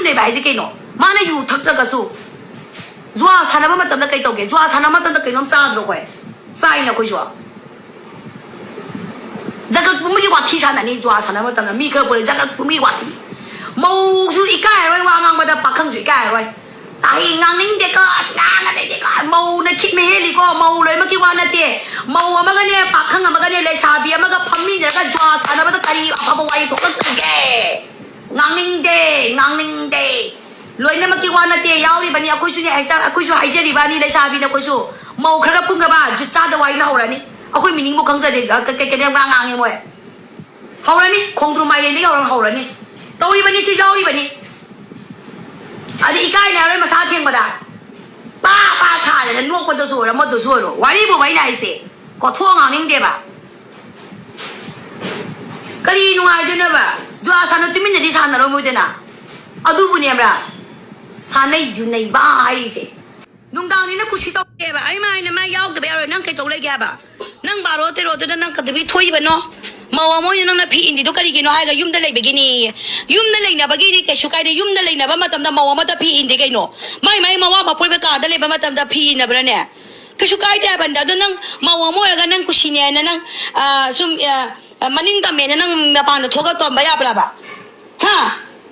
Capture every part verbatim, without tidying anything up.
ꯂꯩꯕ ꯍꯥꯏꯁꯦ ꯀꯩꯅꯣ? ꯃꯥꯅ ꯌꯨ ꯊꯛꯇ꯭ꯔꯒꯁꯨ ꯖꯨꯋꯥ ꯁꯥꯟꯅꯕ ꯃꯇꯝꯗ ꯀꯩ ꯇꯧꯒꯦ? ꯖꯨꯋꯥ ꯁꯥꯟꯅꯕ ꯃꯇꯝꯗ ꯀꯩꯅꯣꯝ ꯆꯥꯗ꯭ꯔꯣ ꯑꯩꯈꯣꯏ? ꯆꯥꯏꯅ ꯑꯩꯈꯣꯏꯁꯨ꯫ ꯖꯒꯠ ꯄꯨꯝꯕꯒꯤ ꯋꯥꯊꯤ ꯁꯥꯟꯅꯅꯤ ꯖꯨꯋꯥ ꯁꯥꯟꯅꯕ ꯃꯇꯝꯗ꯫ ꯃꯤ ꯈꯔ ꯄꯨꯜꯂ ꯖꯒꯠ ꯄꯨꯝꯕꯒꯤ ꯋꯥꯊꯤ꯫ ꯃꯧꯁꯨ ꯏꯀꯥꯏꯔꯔꯣꯏ ꯋꯥ ꯉꯥꯡꯕꯗ, ꯄꯥꯈꯪꯁꯨ ꯏꯀꯥꯏꯔꯔꯣꯏ꯫ ꯑꯩ ꯉꯥꯡꯅꯤꯡꯗꯦꯀꯣ, ꯑꯁ ꯉꯥꯡꯉꯗꯤꯀꯣ, ꯃꯧꯅ ꯈꯤꯠꯅ ꯍꯦꯜꯂꯤꯀꯣ, ꯃꯧ ꯂꯣꯏꯅꯃꯛꯀꯤ ꯋꯥ ꯅꯠꯇꯦ꯫ ꯃꯧ ꯑꯃꯒꯅꯦ, ꯄꯥꯈꯪ ꯑꯃꯒꯅꯦ, ꯂꯩꯁꯥꯕꯤ ꯑꯃꯒ ꯐꯝꯃꯤꯟꯅꯔꯒ ꯖꯨꯋꯥ ꯁꯥꯟꯅꯕꯗ ꯀꯔꯤ ꯑꯐꯕ ꯋꯥꯔꯤ ꯊꯣꯛꯂꯛꯇꯒꯦ? ꯉꯥꯡꯅꯤꯡꯗꯦ, ꯉꯥꯡꯅꯤꯡꯗꯦ꯫ ꯂꯣꯏꯅꯃꯛꯀꯤ ꯋꯥ ꯅꯠꯇꯦ, ꯌꯥꯎꯔꯤꯕꯅꯤ, ꯑꯩꯈꯣꯏꯁꯨꯅꯦ, ꯍꯥꯏꯁꯥ-, ꯑꯩꯈꯣꯏꯁꯨ ꯍꯥꯏꯖꯔꯤꯕꯅꯤ, ꯂꯩꯁꯥꯕꯤꯅ ꯑꯩꯈꯣꯏꯁꯨ꯫ ꯃꯧ ꯈꯔꯒ ꯄꯨꯟꯈ꯭ꯔꯕ ꯖꯨꯠ ꯆꯥꯗ ꯋꯥꯔꯤꯅ ꯍꯧꯔꯅꯤ꯫ ꯑꯩꯈꯣꯏ ꯃꯤꯅꯤꯡꯕꯨ ꯈꯪꯖꯗꯦ, ꯑ, ꯀꯩ-, ꯀꯩ-, ꯀꯩꯅꯣ ꯉꯥꯡ ꯉꯥꯡꯉꯦ ꯃꯣꯏ꯫ ꯍꯧꯔꯅꯤ, ꯈꯣꯡꯗ꯭ꯔꯨꯝ ꯃꯥꯏꯔꯦꯟꯗꯒꯤ ꯍꯧꯔ-, ꯍꯧꯔꯅꯤ꯫ ꯇꯧꯔꯤꯕꯅꯤ, ꯁꯤ ꯌꯥꯎꯔꯤꯕꯅꯤ꯫ ꯑꯗ ꯏꯀꯥꯏꯅꯔꯣꯏ ꯃꯁꯥ ꯊꯦꯡꯕꯗ꯫ ꯄꯥ ꯄꯥ ꯊꯥꯗꯅ ꯅꯣꯛꯄꯗꯁꯨ ꯑꯣꯏꯔꯣ, ꯑꯃꯗꯁꯨ ꯑꯣꯏꯔꯣ꯫ ꯋꯥꯔꯤꯕꯨ ꯑꯩꯅ ꯍꯥꯏꯁꯦ꯫ ꯀꯣꯊꯣꯛꯑ ꯉꯥꯡꯅꯤꯡꯗꯦꯕ꯫ ꯀꯔꯤ ꯅꯨꯡꯉꯥꯏꯗꯣꯏꯅꯣꯕ? ꯖꯨꯋꯥ ꯁꯥꯟꯅ ꯇꯨꯃꯤꯟꯅꯗꯤ ꯁꯥꯟꯅꯔꯝꯃꯣꯏꯗꯅ꯫ ꯑꯗꯨꯕꯨꯅꯦꯕ꯭ꯔꯥ? ꯁꯥꯟꯅꯩ ꯌꯨꯅꯩꯕ ꯍꯥꯏꯔꯤꯁꯦ꯫ ꯅꯨꯡꯗꯥꯡꯅꯤꯅ ꯀꯨꯁꯤ ꯇꯧꯒꯦꯕ꯫ ꯑꯩ ꯃꯥ ꯍꯥꯏꯅ ꯃꯥ ꯌꯥꯎꯗꯕ ꯌꯥꯔꯣꯏ꯫ ꯅꯪ ꯀꯩꯗꯧ ꯂꯩꯒꯦ ꯍꯥꯏꯕ? ꯅꯪ ꯕꯥꯔꯣ ꯇꯦꯔꯣꯗꯨꯗ ꯅꯪ ꯀꯩꯗꯧꯕꯩ ꯊꯣꯛꯏꯕꯅꯣ? ꯃꯧ ꯑꯃ ꯑꯣꯏꯅ ꯅꯪꯅ ꯐꯤ ꯏꯟꯗꯤꯗꯣ ꯀꯔꯤꯒꯤꯅꯣ ꯍꯥꯏꯔꯒ ꯌꯨꯝꯗ ꯂꯩꯕꯒꯤꯅꯤ꯫ ꯌꯨꯝꯗ ꯂꯩꯅꯕꯒꯤꯗꯤ ꯀꯩꯁꯨ ꯀꯥꯏꯗꯦ꯫ ꯌꯨꯝꯗ ꯂꯩꯅꯕ ꯃꯇꯝꯗ ꯃꯧ ꯑꯃꯗ ꯐꯤ ꯏꯟꯗꯦ ꯀꯩꯅꯣ? ꯃꯥꯏ ꯃꯥꯏ ꯃꯋꯥ ꯃꯄꯣꯏꯕ ꯀꯥꯗ ꯂꯩꯕ ꯃꯇꯝꯗ ꯐꯤ ꯏꯟꯅꯕ꯭ꯔꯥꯅꯦ? ꯀꯩꯁꯨ ꯀꯥꯏꯗꯦ ꯍꯥꯏꯕꯅꯤꯗ꯫ ꯑꯗꯣ ꯅꯪ ꯃꯧ ꯑꯃ ꯑꯣꯏꯔꯒ ꯅꯪ ꯀꯨꯁꯤꯅꯦ ꯍꯥꯏꯅ ꯅꯪ, ꯑ, ꯁꯨꯝ, ꯑ, ꯑ, ꯃꯅꯤꯡ ꯇꯝꯃꯦꯅ ꯅꯪ ꯃꯄꯥꯟꯗ ꯊꯣꯛꯑꯒ ꯇꯝꯕ ꯌꯥꯕ꯭ꯔꯕ? ꯍꯥ?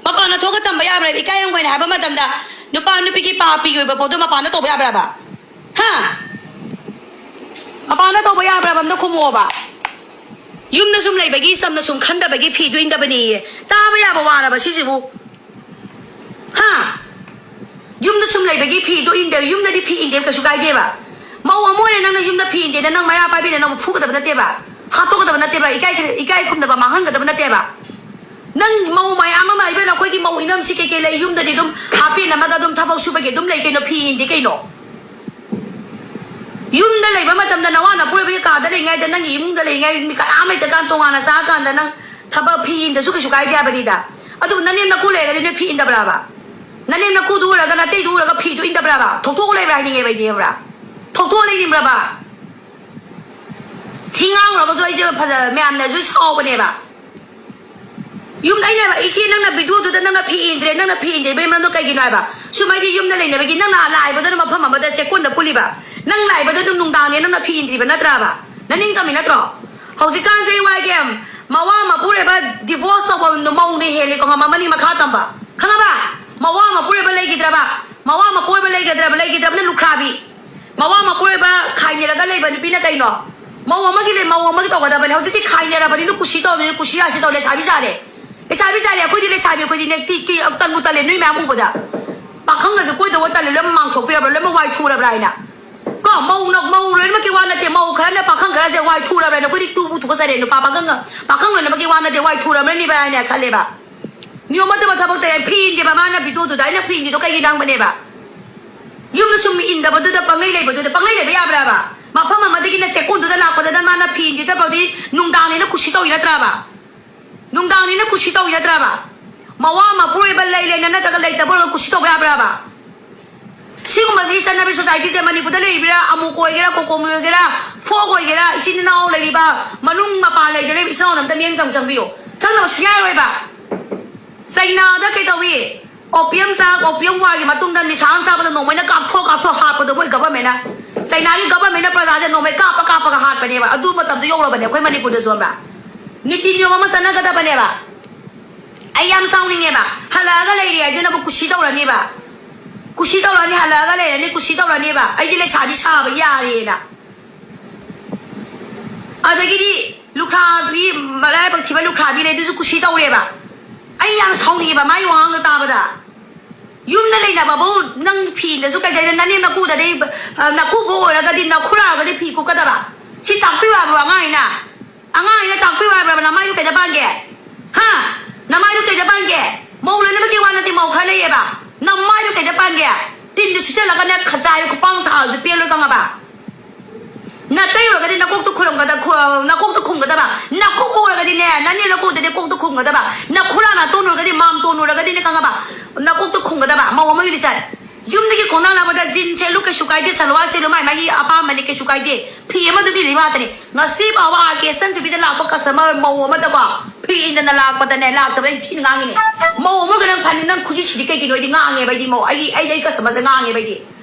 ꯃꯄꯥꯟꯗ ꯊꯣꯛꯑꯒ ꯇꯝꯕ ꯌꯥꯕ꯭ꯔꯕ? ꯏꯀꯥꯏ ꯌꯥꯝ ꯀꯥꯏꯅ ꯍꯥꯏꯕ ꯃꯇꯝꯗ ꯅꯨꯄꯥ ꯅꯨꯄꯤꯒꯤ ꯄꯥꯄꯤꯒꯤ ꯑꯣꯏꯕ ꯄꯣꯠꯇꯣ ꯃꯄꯥꯟꯗ ꯇꯧꯕ ꯌꯥꯕ꯭ꯔꯕ? ꯍꯥ? ꯃꯄꯥꯟꯗ ꯇꯧꯕ ꯌꯥꯕ꯭ꯔꯕ? ꯑꯝꯇ ꯈꯨꯝꯃꯛꯑꯣꯕ꯫ ꯌꯨꯝꯗ ꯁꯨꯝ ꯂꯩꯕꯒꯤ, ꯆꯝꯅ ꯁꯨꯝ ꯈꯟꯗꯕꯒꯤ ꯐꯤꯗꯨ ꯏꯟꯗꯕꯅꯦꯌꯦ꯫ ꯇꯥꯕ ꯌꯥꯕ ꯋꯥꯔꯕ ꯁꯤꯁꯤꯕꯨ? ꯍꯥ? ꯌꯨꯝꯗ ꯁꯨꯝ ꯂꯩꯕꯒꯤ ꯐꯤꯗꯨ ꯏꯟꯗꯦ, ꯌꯨꯝꯗꯗꯤ ꯐꯤ ꯏꯟꯗꯦ, ꯀꯩꯁꯨ ꯀꯥꯏꯗꯦꯕ꯫ ꯃꯧ ꯑꯃ ꯑꯣꯏꯅ ꯅꯪꯅ ꯌꯨꯝꯗ ꯐꯤ ꯏꯟꯗꯦꯅ ꯅꯪ ꯃꯩꯔꯥ ꯄꯥꯏꯕꯤꯅ ꯅꯪꯕꯨ ꯐꯨꯒꯗꯕ ꯅꯠꯇꯦꯕ, ꯍꯥꯠꯇꯣꯛꯀꯗꯕ ꯅꯠꯇꯦꯕ, ꯏꯀꯥꯏ, ꯏꯀꯥꯏ ꯈꯨꯝꯅꯕ ꯃꯥꯡꯍꯟꯒꯗꯕ ꯅꯠꯇꯦꯕ꯫ ꯅꯪ ꯃꯧ ꯃꯌꯥꯝ ꯑꯃ, ꯏꯕꯦꯝ, ꯑꯩꯈꯣꯏꯒꯤ ꯃꯧ ꯏꯅꯝꯁꯤ ꯀꯩꯀꯩ ꯂꯩ? ꯌꯨꯝꯗꯗꯤ ꯑꯗꯨꯝ ꯍꯥꯞꯄꯦꯟ ꯑꯃꯒ ꯑꯗꯨꯝ ꯊꯕꯛ ꯁꯨꯕꯒꯤ ꯑꯗꯨꯝ ꯂꯩ ꯀꯩꯅꯣ, ꯐꯤ ꯏꯟꯗꯦ ꯀꯩꯅꯣ꯫ ꯌꯨꯝꯗ ꯂꯩꯕ ꯃꯇꯝꯗ ꯅꯋꯥ ꯅꯄꯨꯔꯣꯏꯕꯒꯤ ꯀꯥꯗ ꯂꯩꯔꯤꯉꯩꯗ, ꯅꯪꯒꯤ ꯏꯃꯨꯡꯗ ꯂꯩꯔꯤꯉꯩ, ꯃꯤ ꯀꯅꯥꯝ ꯂꯩꯇ꯭ꯔꯀꯥꯟ ꯇꯣꯉꯥꯟꯅ ꯆꯥꯀꯥꯟꯗ ꯅꯪ ꯊꯕꯛ ꯐꯤ ꯏꯟꯗꯁꯨ ꯀꯩꯁꯨ ꯀꯥꯏꯗꯦ ꯍꯥꯏꯕꯅꯤꯗ꯫ ꯑꯗꯨꯕꯨ ꯅꯅꯦꯝ ꯅꯀꯨ ꯂꯩꯔꯒꯗꯤ ꯅꯣꯏ ꯐꯤ ꯏꯟꯗꯕ꯭ꯔꯥꯕ? ꯅꯅꯦꯝ ꯅꯀꯨꯗꯨ ꯎꯔꯒ ꯅꯇꯩꯗꯨ ꯎꯔꯒ ꯐꯤꯗꯨ ꯏꯟꯗꯕ꯭ꯔꯥꯕ? ꯊꯣꯛꯊꯣꯛꯑ ꯂꯩꯕ꯭ꯔꯥ ꯍꯥꯏꯅꯤꯡꯉꯦꯕ ꯑꯩꯗꯤ, ꯈꯪꯕ꯭ꯔꯥ? ꯊꯣꯛꯊꯣꯛꯑ ꯂꯩꯅꯤꯡꯕ꯭ꯔꯕ? ꯁꯤ ꯉꯥꯡꯉꯨꯔꯒꯁꯨ ꯑꯩꯁꯦ ꯐꯖ-, ꯃꯌꯥꯝꯅꯁꯨ ꯁꯥꯎꯕꯅꯦꯕ꯫ ꯌꯨꯝꯗ ꯑꯩꯅ ꯍꯥꯏꯕ, "ꯏꯆꯦ, ꯅꯪꯅ ꯚꯤꯗꯤꯑꯣꯗꯨꯗ ꯅꯪꯅ ꯐꯤ ꯏꯟꯗ꯭ꯔꯦ, ꯅꯪꯅ ꯐꯤ ꯏꯟꯗ꯭ꯔꯤꯕꯒꯤ ꯃꯔꯝꯗꯣ ꯀꯩꯒꯤꯅꯣ?" ꯍꯥꯏꯕ꯫ ꯁꯨꯝ ꯍꯥꯏꯗꯤ ꯌꯨꯝꯗ ꯂꯩꯅꯕꯒꯤ ꯅꯪꯅ ꯂꯥꯛꯏꯕꯗꯨꯅ ꯃꯐꯝ ꯑꯃꯗ ꯆꯦꯛꯀꯣꯟꯗ ꯄꯨꯜꯂꯤꯕ, ꯅꯪ ꯂꯥꯛꯏꯕꯗꯨꯅ ꯅꯨꯡꯗꯥꯡꯅꯦ, ꯅꯪꯅ ꯐꯤ ꯏꯟꯗ꯭ꯔꯤꯕ ꯅꯠꯇ꯭ꯔꯕ? ꯅꯅꯤꯡ ꯇꯝꯃꯤ ꯅꯠꯇ꯭ꯔꯣ? ꯍꯧꯖꯤꯛꯀꯥꯟꯁꯦ ꯋꯥꯏꯒꯦꯝ, ꯃꯋꯥ ꯃꯄꯨꯔꯣꯏꯕ divorce ꯇꯧꯕ ꯃꯧꯅ ꯍꯦꯜꯂꯤꯀꯣ, ꯃꯃꯥ ꯃꯅꯤꯡ ꯃꯈꯥ ꯇꯝꯕ, ꯈꯪꯉꯕ? ꯃꯋꯥ ꯃꯄꯨꯔꯣꯏꯕ ꯂꯩꯈꯤꯗ꯭ꯔꯕ? ꯃꯋꯥ ꯃꯄꯨꯔꯣꯏꯕ ꯂꯩꯈꯤꯗ꯭ꯔꯕ? ꯂꯩꯈꯤꯗ꯭ꯔꯕꯅ ꯂꯨꯈ꯭ꯔꯥꯕꯤ꯫ ꯃꯋꯥ ꯃꯄꯨꯔꯣꯏꯕ ꯈꯥꯏꯅꯔꯒ ꯂꯩꯕ ꯅꯨꯄꯤꯅ ꯀꯩꯅꯣ? ꯃꯧ ꯑꯃꯒꯤ ꯂꯩ, ꯃꯧ ꯑꯃꯒꯤ ꯇꯧꯒꯗꯕꯅꯦ꯫ ꯍꯧꯖꯤꯛꯇꯤ ꯈꯥꯏꯅꯔꯕꯅꯤꯅ ꯀꯨꯁꯤ ꯇꯧꯔꯕꯅꯤꯅ ꯀꯨꯁꯤ ꯔꯥꯁꯤ ꯇꯧ, ꯂꯩꯁꯥꯕꯤ ꯁꯥꯔꯦ꯫ ꯂꯩꯁꯥꯕꯤ ꯁꯥꯔꯦ, ꯑꯩꯈꯣꯏꯗꯤ ꯂꯩꯁꯥꯕꯤ, ꯑꯩꯈꯣꯏꯗꯤꯅꯦ ꯇꯤ-, ꯇꯤ-, ꯇꯟꯕꯨ ꯇꯜꯂꯦ ꯅꯣꯏ ꯃꯌꯥꯝ ꯎꯕꯗ꯫ ꯄꯥꯈꯪꯒꯁꯦ ꯀꯣꯏꯗꯧꯕ ꯇꯜꯂꯦ, ꯂꯣꯏꯅꯃꯛ ꯃꯥꯡꯊꯣꯛꯄꯤꯔꯕ꯭ꯔꯥ, ꯂꯣꯏꯅꯃꯛ ꯋꯥꯏꯊꯨꯔꯕ꯭ꯔꯥ ꯍꯥꯏꯅ꯫ ꯀꯣ, ꯃꯧꯅ, ꯃꯧ ꯂꯣꯏꯅꯃꯛꯀꯤ ꯋꯥ ꯅꯠꯇꯦ, ꯃꯧ ꯈꯔꯅ ꯄꯥꯈꯪ ꯈꯔꯁꯦ ꯋꯥꯏꯊꯨꯔꯕ꯭ꯔꯥ ꯍꯥꯏꯅ ꯑꯩꯈꯣꯏꯗꯤ ꯇꯨꯕꯨ ꯇꯨꯀꯠꯆꯔꯦ, ꯅꯨꯄꯥ ꯄꯥꯈꯪ, ꯄꯥꯈꯪ ꯂꯣꯏꯅꯃꯛꯀꯤ ꯋꯥ ꯅꯠꯇꯦ, ꯋꯥꯏꯊꯨꯔꯕ꯭ꯔꯅꯤꯕ ꯍꯥꯏꯅ ꯈꯜꯂꯦꯕ꯫ ꯅꯤꯌꯣꯝ ꯑꯃꯠꯇ ꯊꯕꯛꯇ ꯌꯥꯝ ꯐꯤ ꯏꯟꯗꯦꯕ, ꯃꯥꯅ ꯚꯤꯗꯤꯑꯣꯗꯨꯗ ꯑꯩꯅ ꯐꯤ ꯏꯟꯗꯤꯗꯣ ꯀꯩꯒꯤ ꯅꯪꯕꯅꯦꯕ? ꯌꯨꯝꯗ ꯁꯨꯝ ꯏꯟꯗꯕꯗꯨꯗ ꯄꯪꯂꯩ ꯂꯩꯕꯗꯨꯗ ꯄꯪꯂꯩ ꯂꯩꯕ ꯌꯥꯕ꯭ꯔꯕ? ꯃꯐꯝ ꯑꯃꯗꯒꯤꯅ ꯆꯦꯛꯀꯣꯟꯗꯨꯗ ꯂꯥꯛꯄꯗ ꯃꯥꯅ ꯐꯤ ꯏꯟꯗꯤ ꯇꯧꯕꯗꯤ ꯅꯨꯡꯗꯥꯡꯅꯤꯅ ꯀꯨꯁꯤ ꯇꯧꯏ ꯅꯠꯇ꯭ꯔꯕ? ꯅꯨꯡꯗꯥꯡꯅꯤꯅ ꯀꯨꯁꯤ ꯇꯧꯏ ꯅꯠꯇ꯭ꯔꯕ? ꯃꯋꯥ ꯃꯄꯨꯔꯣꯏꯕ ꯂꯩ ꯂꯩꯅ ꯅꯠꯇ꯭ꯔꯒ ꯂꯩꯇꯕ ꯑꯣꯏꯔꯒ ꯀꯨꯁꯤ ꯇꯧꯕ ꯌꯥꯕ꯭ꯔꯕ? ꯁꯤꯒꯨꯝꯕꯁꯤ ꯆꯠꯅꯕꯤ ꯁꯣꯁꯥꯏꯇꯤꯁꯦ ꯃꯅꯤꯄꯨꯔꯗ ꯂꯩꯕꯤꯔꯥ, ꯑꯃꯨꯀ ꯑꯣꯏꯒꯦꯔꯥ, ꯀꯣꯀꯣꯃꯤ ꯑꯣꯏꯒꯦꯔꯥ, ꯐꯣꯛ ꯑꯣꯏꯒꯦꯔꯥ, ꯏꯆꯤꯟ ꯏꯅꯥꯎ ꯂꯩꯔꯤꯕ ꯃꯅꯨꯡ ꯃꯄꯥꯟ ꯂꯩꯖꯔꯤꯕ ꯏꯆꯤꯟ ꯏꯅꯥꯎ ꯑꯝꯇ ꯃꯤꯠꯌꯦꯡ ꯆꯪ-, ꯆꯪꯕꯤꯌꯨ꯫ ꯆꯪꯗꯕ ꯁꯨꯡꯌꯥ ꯌꯥꯔꯣꯏꯕ꯫ ꯆꯩꯅꯥꯗ ꯀꯩꯗꯧꯏ? ꯑꯣꯄꯤꯌꯝ ꯆꯥ, ꯑꯣꯄꯤꯌꯝ ꯋꯥꯔꯒꯤ ꯃꯇꯨꯡꯗ ꯅꯤꯁꯥ ꯑꯃ ꯆꯥꯕꯗ ꯅꯣꯡꯃꯩꯅ ꯀꯥꯞꯊꯣꯛ ꯀꯥꯞꯊꯣꯛ ꯍꯥꯠꯄꯗꯣ ꯃꯣꯏ ꯒꯚꯔꯟꯃꯦꯟꯅ, ꯆꯩꯅꯥꯒꯤ ꯒꯚꯔꯟꯃꯦꯟꯅ ꯄ꯭ꯔꯖꯥꯁꯦ ꯅꯣꯡꯃꯩ ꯀꯥꯞꯄ ꯀꯥꯞꯄꯒ ꯍꯥꯠꯄꯅꯦꯕ꯫ ꯑꯗꯨ ꯃꯇꯝꯗꯣ ꯌꯧꯔꯕꯅꯦ ꯑꯩꯈꯣꯏ ꯃꯅꯤꯄꯨꯔꯗꯁꯨ, ꯈꯪꯕ꯭ꯔꯥ? ꯅꯤꯇꯤ ꯅꯤꯌꯣꯝ ꯑꯃ ꯆꯠꯅꯒꯗꯕꯅꯦꯕ꯫ ꯑꯩ ꯌꯥꯝ ꯁꯥꯎꯅꯤꯡꯉꯦꯕ꯫ ꯍꯜꯂꯛꯑꯒ ꯂꯩꯔꯦ ꯍꯥꯏꯗꯨꯅꯕꯨ ꯀꯨꯁꯤ ꯇꯧꯔꯅꯤꯕ꯫ ꯀꯨꯁꯤ ꯇꯧꯔꯅꯤ, ꯍꯜꯂꯛꯑꯒ ꯂꯩꯔꯅꯤ, ꯀꯨꯁꯤ ꯇꯧꯔꯅꯤꯕ꯫ ꯑꯩꯗꯤ ꯂꯩꯁꯥꯕꯤ ꯁꯥꯕ ꯌꯥꯔꯦꯅ꯫ ꯑꯗꯒꯤꯗꯤ ꯂꯨꯈ꯭ꯔꯥꯕꯤ, ꯃꯔꯥꯏꯕꯛ ꯊꯤꯕ ꯂꯨꯈ꯭ꯔꯥꯕꯤ ꯂꯩ, ꯑꯗꯨꯁꯨ ꯀꯨꯁꯤ ꯇꯧꯔꯦꯕ꯫ ꯑꯩ ꯌꯥꯝ ꯁꯥꯎꯅꯤꯡꯉꯦꯕ ꯃꯥꯏ ꯋꯥꯉꯥꯡꯗꯣ ꯇꯥꯕꯗ꯫ ꯌꯨꯝꯗ ꯂꯩꯅꯕꯕꯨ ꯅꯪ ꯐꯤ ꯏꯟꯗꯁꯨ ꯀꯩꯗꯩꯅ ꯅꯅꯦꯝ ꯅꯀꯨꯗꯗꯤ, ꯑ, ꯅꯀꯨꯕꯣꯛ ꯑꯣꯏꯔꯒꯗꯤ ꯅꯈꯨꯔꯥ ꯑꯣꯏꯔꯒꯗꯤ ꯐꯤ ꯀꯨꯞꯀꯗꯕ꯫ ꯁꯤ ꯇꯥꯛꯄꯤꯌꯨ ꯍꯥꯏꯕ꯭ꯔꯣ ꯑꯉꯥꯡ ꯑꯩꯅ? ꯑꯉꯥꯡ ꯑꯩꯅ ꯇꯥꯛꯄꯤꯌꯨ ꯍꯥꯏꯕ꯭ꯔꯕ? ꯅꯃꯥꯏꯗꯨ ꯀꯩꯗ ꯄꯥꯟꯒꯦ? ꯍꯥ? ꯅꯃꯥꯏꯗꯨ ꯀꯩꯗ ꯄꯥꯟꯒꯦ? ꯃꯧ ꯂꯣꯏꯅꯃꯛꯀꯤ ꯋꯥ ꯅꯠꯇꯦ, ꯃꯧ ꯈꯔ ꯂꯩꯌꯦꯕ꯫ ꯅꯃꯥꯏꯗꯨ ꯀꯩꯗ ꯄꯥꯟꯒꯦ? ꯇꯤꯟꯗꯨ ꯁꯤꯠꯆꯜꯂꯒꯅꯦ, ꯈꯖꯥꯏꯗꯨ ꯈꯨꯄꯥꯡ ꯊꯥꯔꯁꯨ ꯄꯦꯜꯂꯣꯏ, ꯈꯪꯉꯕ? ꯅꯇꯩ ꯑꯣꯏꯔꯒꯗꯤ ꯅꯀꯣꯛꯇ ꯈꯨꯔꯝꯒꯗ-, ꯈꯨ-, ꯅꯀꯣꯛꯇ ꯈꯨꯝꯒꯗꯕ꯫ ꯅꯀꯨꯕꯣꯛ ꯑꯣꯏꯔꯒꯗꯤꯅꯦ, ꯅꯅꯦꯝ ꯅꯀꯨꯗꯗꯤ ꯀꯣꯛꯇ ꯈꯨꯝꯒꯗꯕ꯫ ꯅꯈꯨꯔꯥ ꯅꯥꯇꯣꯟ ꯑꯣꯏꯔꯒꯗꯤ, ꯃꯥꯝꯇꯣꯟ ꯑꯣꯏꯔꯒꯗꯤꯅꯦ, ꯈꯪꯉꯕ? ꯅꯀꯣꯛꯇ ꯈꯨꯝꯒꯗꯕ꯫ ꯃꯧ ꯑꯃꯒꯤ ꯂꯤꯆꯠ꯫ ꯌꯨꯝꯗꯒꯤ ꯈꯣꯡꯅꯥꯟ ꯂꯥꯛꯄꯗ ꯖꯤꯟ ꯁꯦꯠꯂꯨ ꯀꯩꯁꯨ ꯀꯥꯏꯗꯦ, ꯁꯜꯋꯥꯔ ꯁꯦꯠꯂꯨ ꯃꯥꯏ ꯃꯥꯒꯤ ꯑꯄꯥꯝꯕꯅꯤ, ꯀꯩꯁꯨ ꯀꯥꯏꯗꯦ꯫ ꯐꯤ ꯑꯃ ꯑꯗꯨꯝ ꯏꯜꯂꯤ ꯉꯥꯛꯇꯅꯤ꯫ ꯉꯁꯤ ꯐꯥꯎꯕ ꯑꯥꯔ ꯀꯦ ꯁꯟ ꯇꯤꯚꯤꯗ ꯂꯥꯛꯄ ꯀꯁꯇꯃꯔ ꯃꯧ ꯑꯃꯗꯀꯣ, ꯄꯤꯛꯏꯟꯗꯅ ꯂꯥꯛꯄꯗꯅꯦ, ꯂꯥꯛꯇꯕ ꯑꯩ ꯊꯤꯅ ꯉꯥꯡꯉꯤꯅꯦ꯫ ꯃꯧ ꯑꯃꯒ ꯅꯪ ꯐꯅꯤ, ꯅꯪ ꯈꯨꯖꯤ ꯁꯤꯗꯤ ꯀꯩꯒꯤꯅꯣ? ꯑꯩꯗꯤ ꯉꯥꯡꯉꯦꯕ, ꯑꯩꯗꯤ ꯃꯧ, ꯑꯩꯒꯤ, ꯑꯩꯗꯤ ꯑꯩ customerꯁꯦ ꯉꯥꯡꯉꯦꯕ ꯑꯩꯗꯤ꯫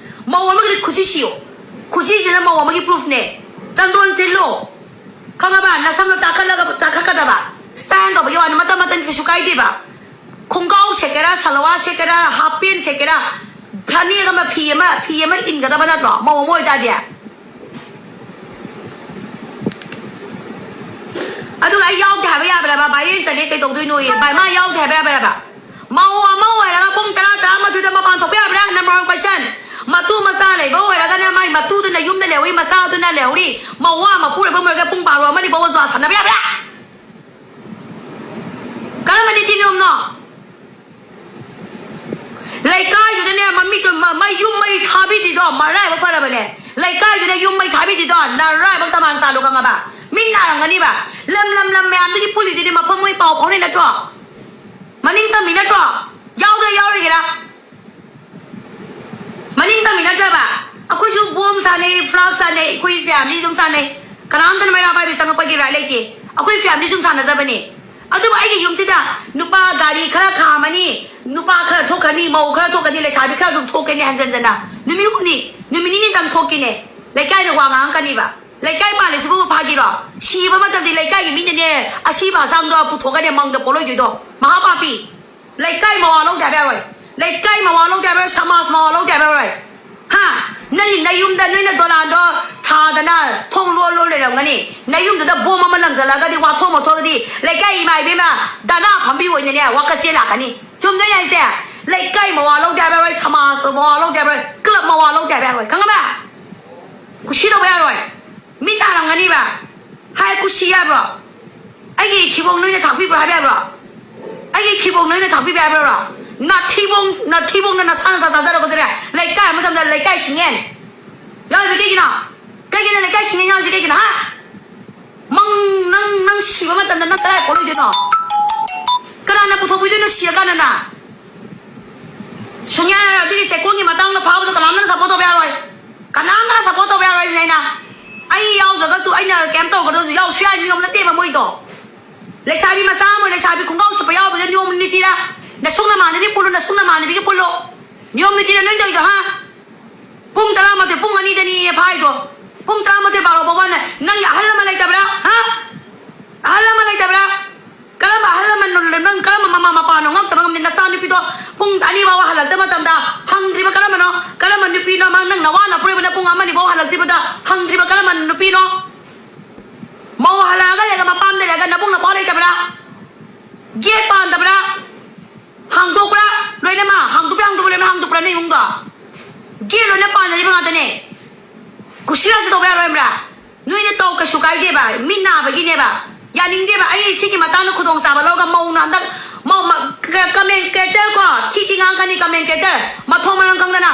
ꯃꯧ ꯑꯃꯒꯤꯗꯤ ꯈꯨꯖꯤ ꯁꯤꯌꯣ꯫ ꯈꯨꯖꯤꯁꯤꯅ ꯃꯧ ꯑꯃꯒꯤ proofꯅꯦ꯫ ꯆꯟꯗꯣꯟ ꯊꯤꯜꯂꯣ꯫ ꯈꯪꯉꯕ? ꯅꯁꯝꯗꯣ ꯇꯥꯈꯠꯂꯒ, ꯇꯥꯈꯠꯀꯗꯕ꯫ Style ꯇꯧꯕꯒꯤ ꯋꯥꯅꯤ, ꯃꯇꯝ ꯃꯇꯝꯒꯤ ꯀꯩꯁꯨ ꯀꯥꯏꯗꯦꯕ꯫ ꯈꯣꯡꯒ꯭ꯔꯥꯎ ꯁꯦꯠꯀꯦꯔꯥ, ꯁꯜꯋꯥꯔ ꯁꯦꯠꯀꯦꯔꯥ, half pant ꯁꯦꯠꯀꯦꯔꯥ, ꯐꯅꯦꯛ ꯑꯃ, ꯐꯤ ꯑꯃ, ꯐꯤ ꯑꯃ ꯏꯟꯒꯗꯕ ꯅꯠꯇ꯭ꯔꯣ? ꯃꯧ ꯑꯃ ꯑꯣꯏꯇꯥꯔꯗꯤ꯫ ꯑꯗꯨꯒ ꯑꯩ ꯌꯥꯎꯗꯦ ꯍꯥꯏꯕ ꯌꯥꯕ꯭ꯔꯕ? Viral ꯆꯠꯂꯦ ꯀꯩꯗꯧꯗꯣꯏꯅꯣꯌꯦ? ꯚꯥꯏ, ꯃꯥ ꯌꯥꯎꯗꯦ ꯍꯥꯏꯕ ꯌꯥꯕ꯭ꯔꯕ? ꯃꯧ ꯑꯃ ꯑꯣꯏꯔꯒ ꯄꯨꯡ ꯇꯔꯥ, ꯇꯔꯥꯃꯥꯊꯣꯏꯗ ꯃꯄꯥꯟ ꯊꯣꯛꯄ ꯌꯥꯕ꯭ꯔꯥ? Number one question꯫ ꯃꯇꯨ ꯃꯆꯥ ꯂꯩꯕ ꯑꯣꯏꯔꯒꯅ ꯃꯥꯏ ꯃꯇꯨꯗꯨꯅ ꯌꯨꯝꯗ ꯂꯩꯍꯧꯔꯤ, ꯃꯆꯥꯗꯨꯅ ꯂꯩꯍꯧꯔꯤ꯫ ꯃꯋꯥ ꯃꯄꯨꯔꯣꯏꯕ ꯑꯃ ꯑꯣꯏꯔꯒ ꯄꯨꯡ ꯕꯥꯔꯣ ꯑꯃ ꯑꯅꯤ ꯐꯥꯎꯕ ꯖꯨꯋꯥ ꯁꯥꯟꯅꯕ ꯌꯥꯕ꯭ꯔꯥ? ꯀꯔꯝꯕ ꯅꯤꯇꯤ ꯅꯤꯌꯣꯝꯅꯣ? ꯂꯩꯀꯥꯏꯗꯨꯗꯅꯦ, ꯃꯃꯤꯠꯇꯨ, ꯃ-, ꯃꯩ, ꯌꯨꯝ ꯃꯩ ꯊꯥꯕꯤꯗ꯭ꯔꯤꯗꯣ ꯃꯔꯥꯏꯕꯛ ꯐꯔꯕꯅꯦ꯫ ꯂꯩꯀꯥꯏꯗꯨꯗ ꯌꯨꯝ ꯃꯩ ꯊꯥꯕꯤꯗ꯭ꯔꯤꯗꯣ ꯅꯔꯥꯏꯕꯛ ꯇꯃꯥꯟ ꯆꯥꯂꯨ, ꯈꯪꯉꯕ? ꯃꯤ ꯅꯥꯔꯝꯒꯅꯤꯕ꯫ ꯂꯝ, ꯂꯝ, ꯂꯝ ꯃꯌꯥꯝꯗꯨꯒꯤ ꯄꯨꯜꯂꯤꯗꯨꯗꯤ ꯃꯐꯝ ꯃꯣꯏ ꯄꯥꯎ ꯐꯥꯎꯅꯩ ꯅꯠꯇ꯭ꯔꯣ? ꯃꯅꯤꯡ ꯇꯝꯃꯤ ꯅꯠꯇ꯭ꯔꯣ? ꯌꯥꯎꯗ꯭ꯔꯥ ꯌꯥꯎꯔꯣꯏꯒꯦꯔꯥ? ꯃꯅꯤꯡ ꯇꯝꯃꯤ ꯅꯠꯇ꯭ꯔꯕ? ꯑꯩꯈꯣꯏꯁꯨ ꯕꯣꯝ ꯁꯥꯟꯅꯩ, ꯐ꯭ꯂꯥꯛ ꯁꯥꯟꯅꯩ, ꯑꯩꯈꯣꯏ family ꯑꯗꯨꯝ ꯁꯥꯟꯅꯩ꯫ ꯀꯅꯥꯝꯇꯅ ꯃꯩꯔꯥ ꯄꯥꯏꯕꯤ ꯆꯪꯉꯛꯄꯒꯤ right ꯂꯩꯇꯦ꯫ ꯑꯩꯈꯣꯏ family ꯁꯨꯝ ꯁꯥꯟꯅꯖꯕꯅꯤ꯫ ꯑꯗꯨꯕꯨ ꯑꯩꯒꯤ ꯌꯨꯝꯁꯤꯗ ꯅꯨꯄꯥ ꯒꯥꯔꯤ ꯈꯔ ꯈꯥꯝꯃꯅꯤ, ꯅꯨꯄꯥ ꯈꯔ ꯊꯣꯛꯈ꯭ꯔꯅꯤ, ꯃꯧ ꯈꯔ ꯊꯣꯛꯀꯅꯤ, ꯂꯩꯁꯥꯕꯤ ꯈꯔ ꯑꯗꯨꯝ ꯊꯣꯛꯀꯅꯤ ꯍꯟꯖꯟ ꯍꯟꯖꯟꯅ꯫ ꯅꯨꯃꯤꯠ ꯍꯨꯝꯅꯤ, ꯅꯨꯃꯤꯠ ꯅꯤꯅꯤꯗꯪ ꯊꯣꯛꯀꯤꯅꯦ꯫ ꯂꯩꯀꯥꯏꯅ ꯋꯥ ꯉꯥꯡꯉꯛꯀꯅꯤꯕ꯫ ꯂꯩꯀꯥꯏ ꯄꯥꯜꯂꯤꯁꯤꯕꯨ ꯐꯥꯒꯤꯔꯣ? ꯁꯤꯕ ꯃꯇꯝꯗꯤ ꯂꯩꯀꯥꯏꯒꯤ ꯃꯤꯅꯅꯦ ꯑꯁꯤꯕ ꯍꯛꯆꯥꯡꯗꯣ ꯄꯨꯊꯣꯛꯀꯅꯤ ꯃꯪꯗ ꯄꯣꯠꯂꯣꯏꯗꯣꯏꯗꯣ꯫ ꯃꯍꯥ ꯄꯥꯄꯤ꯫ ꯂꯩꯀꯥꯏ ꯃꯋꯥ ꯂꯧꯗꯦ ꯍꯥꯏꯕ ꯌꯥꯔꯣꯏ꯫ ꯂꯩꯀꯥꯏ ꯃꯋꯥ ꯂꯧꯗꯦ ꯍꯥꯏꯕ ꯌꯥꯔꯣꯏ꯫ ꯁꯃꯥꯖ ꯃꯋꯥ ꯂꯧꯗꯦ ꯍꯥꯏꯕ ꯌꯥꯔꯣꯏ꯫ ꯍꯥ? ꯅꯪꯒꯤ ꯅꯌꯨꯝꯗ ꯅꯣꯏꯅ ꯗꯣꯂꯥꯟꯗꯣ ꯊꯥꯗꯅ ꯊꯣꯡ ꯂꯣꯟ ꯂꯣꯟ ꯂꯩꯔꯝꯒꯅꯤ꯫ ꯅꯌꯨꯝꯗꯨꯗ ꯕꯣꯝ ꯑꯃ ꯂꯪꯁꯤꯜꯂꯒꯗꯤ, ꯋꯥꯊꯣꯛ ꯃꯊꯣꯛꯑꯗꯤ ꯂꯩꯀꯥꯏ ꯏꯃꯥ ꯏꯕꯦꯝꯃ ꯗꯥꯅꯥ ꯐꯝꯕꯤ ꯑꯣꯏꯅꯅꯦ ꯋꯥꯀꯠ ꯆꯦꯜ ꯂꯥꯛꯀꯅꯤ꯫ ꯆꯨꯝꯗꯣꯏꯅꯦ ꯍꯥꯏꯁꯦ? ꯂꯩꯀꯥꯏ ꯃꯋꯥ ꯂꯧꯗꯦ ꯍꯥꯏꯕ ꯌꯥꯔꯣꯏ꯫ ꯁꯃꯥꯖ ꯃꯋꯥ ꯂꯧꯗꯦ ꯍꯥꯏꯕ ꯌꯥꯔꯣꯏ꯫ ꯀ꯭ꯂꯕ ꯃꯋꯥ ꯂꯧꯗꯦ ꯍꯥꯏꯕ ꯌꯥꯔꯣꯏ꯫ ꯈꯪꯉꯕ? ꯀꯨꯁꯤ ꯇꯧꯕ ꯌꯥꯔꯣꯏ꯫ ꯃꯤ ꯇꯥꯔꯝꯒꯅꯤꯕ꯫ ꯍꯥꯏ ꯀꯨꯁꯤ ꯌꯥꯕ꯭ꯔꯣ? ꯑꯩꯒꯤ ꯊꯤꯕꯣꯡ ꯅꯣꯏꯅ ꯊꯥꯛꯄꯤꯕ꯭ꯔꯣ ꯍꯥꯏꯕ ꯌꯥꯕ꯭ꯔꯣ? ꯑꯩꯒꯤ ꯊꯤꯕꯣꯡ ꯅꯣꯏꯅ ꯊꯥꯛꯄꯤꯕ꯭ꯔꯣ ꯍꯥꯏꯕ꯭ꯔꯣ? ꯅꯥꯊꯤꯕꯣꯡ, ꯅꯥꯊꯤꯕꯣꯡꯅ ꯅꯁꯥ ꯅꯁꯥ ꯆꯥꯖꯔꯒ ꯂꯩꯀꯥꯏ ꯑꯃ ꯆꯪꯕꯗ ꯂꯩꯀꯥꯏ ꯁꯤꯡꯉꯦꯟ ꯌꯥꯎꯔꯤꯕ ꯀꯩꯒꯤꯅꯣ? ꯀꯩꯒꯤꯅꯣ ꯂꯩꯀꯥꯏ ꯁꯤꯡꯉꯦꯟ ꯌꯥꯎꯔꯤꯁꯦ ꯀꯩꯒꯤꯅꯣ, ꯍꯥ? ꯃꯪ, ꯅꯪ, ꯅꯪ ꯁꯤꯕ ꯃꯇꯝꯗ ꯅꯪ ꯀꯗꯥꯏ ꯄꯣꯛꯂꯣꯏꯗꯣꯏꯅꯣ? ꯀꯅꯥꯅ ꯄꯨꯊꯣꯛꯄꯤꯗꯣꯏꯅꯣ ꯁꯤꯔꯀꯥꯟꯗꯅ? ꯁꯨꯡꯌꯥ ꯌꯥꯔꯣꯏ꯫ ꯑꯗꯨꯒꯤ ꯆꯦꯛꯀꯣꯟꯒꯤ ꯃꯇꯥꯡꯗ ꯐꯥꯕꯗꯣ ꯀꯅꯥꯝꯇꯅ support ꯇꯧꯕ ꯌꯥꯔꯣꯏ꯫ ꯀꯅꯥꯝꯇꯅ support ꯇꯧꯕ ꯌꯥꯔꯣꯏ ꯍꯥꯏꯁꯤꯅꯦ ꯑꯩꯅ꯫ ꯑꯩ ꯌꯥꯎꯗ꯭ꯔꯒꯁꯨ ꯑꯩꯅ ꯀꯩꯝ ꯇꯧꯔꯒꯁꯨ ꯌꯥꯎꯁꯨ ꯌꯥꯏ ꯅꯤꯌꯣꯝ ꯅꯠꯇꯦꯕ ꯃꯣꯏꯗꯣ꯫ ꯂꯩꯁꯥꯕꯤ ꯃꯆꯥ ꯑꯃ, ꯂꯩꯁꯥꯕꯤ ꯈꯣꯡꯒ꯭ꯔꯥꯎ ꯁꯦꯠꯄ ꯌꯥꯎꯕꯗ ꯅꯤꯌꯣꯝ ꯅꯤꯇꯤꯔ? ꯅꯁꯨꯡ ꯅꯃꯥꯟꯅꯕꯤ ꯄꯨꯜꯂꯨ, ꯅꯁꯨꯡ ꯅꯃꯥꯟꯅꯕꯤꯒ ꯄꯨꯜꯂꯨ꯫ ꯅꯤꯌꯣꯝ ꯅꯤꯇꯤꯔ ꯅꯣꯏ ꯇꯧꯔꯤꯗꯣ, ꯍꯥ? ꯄꯨꯡ ꯇꯔꯥꯃꯥꯊꯣꯏ, ꯄꯨꯡ ꯑꯅꯤꯗꯅꯤ ꯐꯥꯏꯗꯣ꯫ ꯄꯨꯡ ꯇꯔꯥꯃꯥꯊꯣꯏ ꯕꯥꯔꯣ ꯐꯥꯎꯕ ꯅ-, ꯅꯪꯒꯤ ꯑꯍꯜ ꯑꯃ ꯂꯩꯇꯕ꯭ꯔꯥ? ꯍꯥ? ꯑꯍꯜ ꯑꯃ ꯂꯩꯇꯕ꯭ꯔꯥ? ꯀꯔꯝꯕ ꯑꯍꯜ ꯂꯃꯟꯅꯣ? ꯅꯪ ꯀꯔꯝꯕ ꯃꯃꯥ ꯃꯄꯥꯅꯣ? ꯉꯛꯇꯕ ꯉꯝꯗꯦ꯫ ꯅꯆꯥꯅꯨꯄꯤꯗꯣ ꯄꯨꯡ ꯑꯅꯤ ꯐꯥꯎꯕ ꯍꯜꯂꯛꯇꯕ ꯃꯇꯝꯗ ꯍꯪꯗ꯭ꯔꯤꯕ ꯀꯔꯝꯕꯅꯣ? ꯀꯔꯝꯕ ꯅꯨꯄꯤꯅꯣ? ꯃꯥ ꯅꯪ ꯅꯋꯥ ꯅꯄꯨꯔꯣꯏꯕꯅ ꯄꯨꯡ ꯑꯃ ꯑꯅꯤ ꯐꯥꯎ ꯍꯜꯂꯛꯇ꯭ꯔꯤꯕꯗ ꯍꯪꯗ꯭ꯔꯤꯕ ꯀꯔꯝꯕ ꯅꯨꯄꯤꯅꯣ? ꯃꯧ ꯍꯜꯂꯛꯑꯒ ꯂꯩꯔꯒ ꯃꯄꯥꯝꯗ ꯂꯩꯔꯒ ꯅꯕꯨꯡ ꯅꯄꯥ ꯂꯩꯇꯕ꯭ꯔꯥ? ꯒꯦꯠ ꯄꯥꯟꯗꯕ꯭ꯔꯥ? ꯍꯥꯡꯗꯣꯛꯄ꯭ꯔꯥ? ꯂꯣꯏꯅꯃꯛ ꯍꯥꯡꯗꯣꯛꯄ꯭ꯔꯥ? ꯍꯥꯡꯗꯣꯛꯄ꯭ꯔꯥ? ꯂꯣꯏꯅ ꯍꯥꯡꯗꯣꯛꯄ꯭ꯔꯥ? ꯅꯣꯏ ꯏꯃꯨꯡꯗꯣ ꯒꯦꯠ ꯂꯣꯏꯅ ꯄꯥꯟꯅꯔꯤꯕ ꯉꯥꯛꯇꯅꯦ꯫ ꯀꯨꯁꯤꯔꯥꯁꯤ ꯇꯧꯕ ꯌꯥꯔꯣꯏꯕ꯭ꯔꯥ? ꯅꯣꯏꯅ ꯇꯧ, ꯀꯩꯁꯨ ꯀꯥꯏꯗꯦꯕ, ꯃꯤ ꯅꯥꯕꯒꯤꯅꯦꯕ꯫ ꯌꯥꯅꯤꯡꯗꯦꯕ꯫ ꯑꯩ ꯁꯤꯒꯤ ꯃꯇꯥꯡꯗ ꯈꯨꯗꯣꯡꯆꯥꯕ ꯂꯧꯔꯒ ꯃꯧꯅ ꯍꯟꯗꯛ ꯃꯧ ꯃ-, ꯀ-, comment creator ꯀꯣ, ꯊꯤ ꯊꯤ ꯉꯥꯡꯉꯛꯀꯅꯤ comment creator, ꯃꯊꯣꯡ ꯃꯔꯝ ꯈꯪꯗꯅ꯫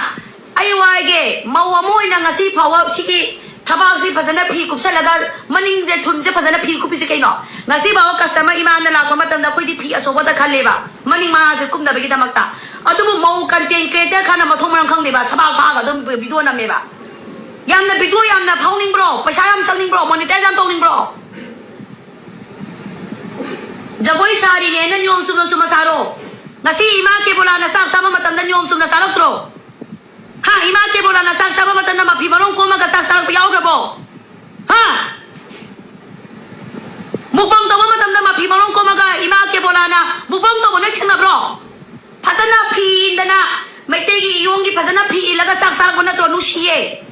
ꯑꯩ ꯋꯥꯏꯒꯦ, ꯃꯧ ꯑꯃ ꯑꯣꯏꯅ ꯉꯁꯤ ꯐꯥꯎꯕ ꯁꯤꯒꯤ ꯊꯕꯥꯛꯁꯤ ꯐꯖꯅ ꯐꯤ ꯀꯨꯞꯁꯜꯂꯒ ꯃꯅꯤꯡꯁꯦ ꯊꯨꯟꯁꯦ ꯐꯖꯅ ꯐꯤ ꯀꯨꯞꯄꯤꯁꯦ ꯀꯩꯅꯣ? ꯉꯁꯤ ꯐꯥꯎꯕ customer ꯏꯃꯥꯅ ꯂꯥꯛꯄ ꯃꯇꯝꯗ ꯑꯩꯈꯣꯏꯗꯤ ꯐꯤ ꯑꯆꯧꯕꯗ ꯈꯜꯂꯦꯕ, ꯃꯅꯤꯡ ꯃꯥꯁꯦ ꯀꯨꯝꯅꯕꯒꯤꯗꯃꯛꯇ꯫ ꯑꯗꯨꯕꯨ ꯃꯧ content creator ꯈꯔꯅ ꯃꯊꯣꯡ ꯃꯔꯝ ꯈꯪꯗꯦꯕ, ꯁꯕꯥꯛ ꯐꯥꯛꯑꯒ ꯑꯗꯨꯝ video ꯅꯝꯃꯦꯕ꯫ ꯌꯥꯝꯅ video ꯌꯥꯝꯅ ꯐꯥꯎꯅꯤꯡꯕ꯭ꯔꯣ? ꯄꯩꯁꯥ ꯌꯥꯝ ꯆꯪꯅꯤꯡꯕ꯭ꯔꯣ? Monetize ꯌꯥꯝ ꯇꯧꯅꯤꯡꯕ꯭ꯔꯣ? ꯖꯒꯣꯏ ꯁꯥꯔꯤꯅꯦꯅ ꯅꯤꯌꯣꯝ ꯆꯨꯝꯅ ꯆꯨꯝꯅ ꯁꯥꯔꯣ꯫ ꯉꯁꯤ ꯏꯃꯥ ꯀꯦꯕꯣꯂꯥꯅ ꯆꯥꯛ ꯆꯥꯕ ꯃꯇꯝꯗ ꯅꯤꯌꯣꯝ ꯆꯨꯝꯅ ꯆꯥꯔꯛꯇ꯭ꯔꯣ? ꯍꯥ? ꯏꯃꯥ ꯀꯦꯕꯣꯂꯥꯅ ꯆꯥꯛ ꯆꯥꯕ ꯃꯇꯝꯗ ꯃꯐꯤ ꯃꯔꯣꯡ ꯀꯣꯝꯃꯒ ꯆꯥꯛ ꯆꯥꯔꯛꯄ ꯌꯥꯎꯈ꯭ꯔꯕꯣ? ꯍꯥ? Mukbang ꯇꯧꯕ ꯃꯇꯝꯗ ꯃꯐꯤ ꯃꯔꯣꯡ ꯀꯣꯝꯃꯒ ꯏꯃꯥ ꯀꯦꯕꯣꯂꯥꯅ mukbang ꯇꯧꯕ ꯅꯣꯏ ꯊꯦꯡꯅꯕ꯭ꯔꯣ? ꯐꯖꯅ ꯐꯤ ꯏꯟꯗꯅ ꯃꯩꯇꯩꯒꯤ ꯏꯌꯣꯡꯒꯤ ꯐꯖꯅ ꯐꯤ ꯏꯜꯂꯒ ꯆꯥꯛ ꯆꯥꯔꯛꯄ ꯅꯠꯇ꯭ꯔꯣ? ꯅꯨꯡꯁꯤꯌꯦ꯫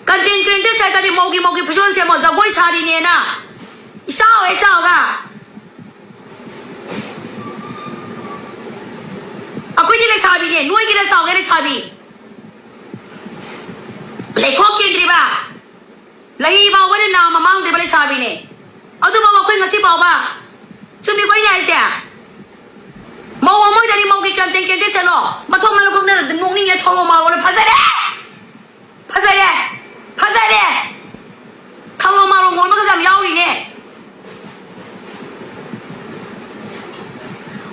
Content creator ꯍꯥꯏꯇꯥꯔꯗꯤ ꯃꯧꯒꯤ, ꯃꯧꯒꯤ ꯐꯤꯖꯣꯜ ꯁꯦꯝꯃꯣ, ꯖꯒꯣꯏ ꯁꯥꯔꯤꯅꯦꯅ꯫ ꯏꯆꯥꯎ ꯍꯦꯛ ꯆꯥꯎꯒ꯫ ꯑꯩꯈꯣꯏꯗꯤ ꯂꯩꯁꯥꯕꯤꯅꯦ, ꯅꯣꯏꯒꯤꯅ ꯆꯥꯎꯒꯦ ꯂꯩꯁꯥꯕꯤ꯫ ꯂꯩꯈꯣꯛ ꯀꯦꯟꯗ꯭ꯔꯤꯕ, ꯂꯩ ꯐꯥꯎꯕꯅ ꯅꯥꯝꯃ ꯃꯥꯡꯗ꯭ꯔꯤꯕ ꯂꯩꯁꯥꯕꯤꯅꯦ꯫ ꯑꯗꯨꯐꯥꯎ ꯑꯩꯈꯣꯏ ꯉꯁꯤ ꯐꯥꯎꯕ ꯆꯨꯝꯃꯤꯀꯣ ꯑꯩꯅ ꯍꯥꯏꯁꯦ? ꯃꯧ ꯑꯃ ꯑꯣꯏꯗꯗꯤ ꯃꯧꯒꯤ content creator ꯁꯦꯠꯂꯣ꯫ ꯃꯊꯣꯡ ꯃꯔꯝ ꯈꯪꯗꯅ ꯅꯣꯛꯅꯤꯡꯉꯦ, ꯊꯧꯔꯣ ꯃꯥꯔꯣꯅ ꯐꯖꯔꯦ! ꯐꯖꯔꯦ! ꯐꯖꯔꯦ! ꯊꯧꯔꯣ ꯃꯥꯔꯣ ꯃꯣꯟꯕꯒꯁꯨ ꯌꯥꯝ ꯌꯥꯎꯔꯤꯅꯦ꯫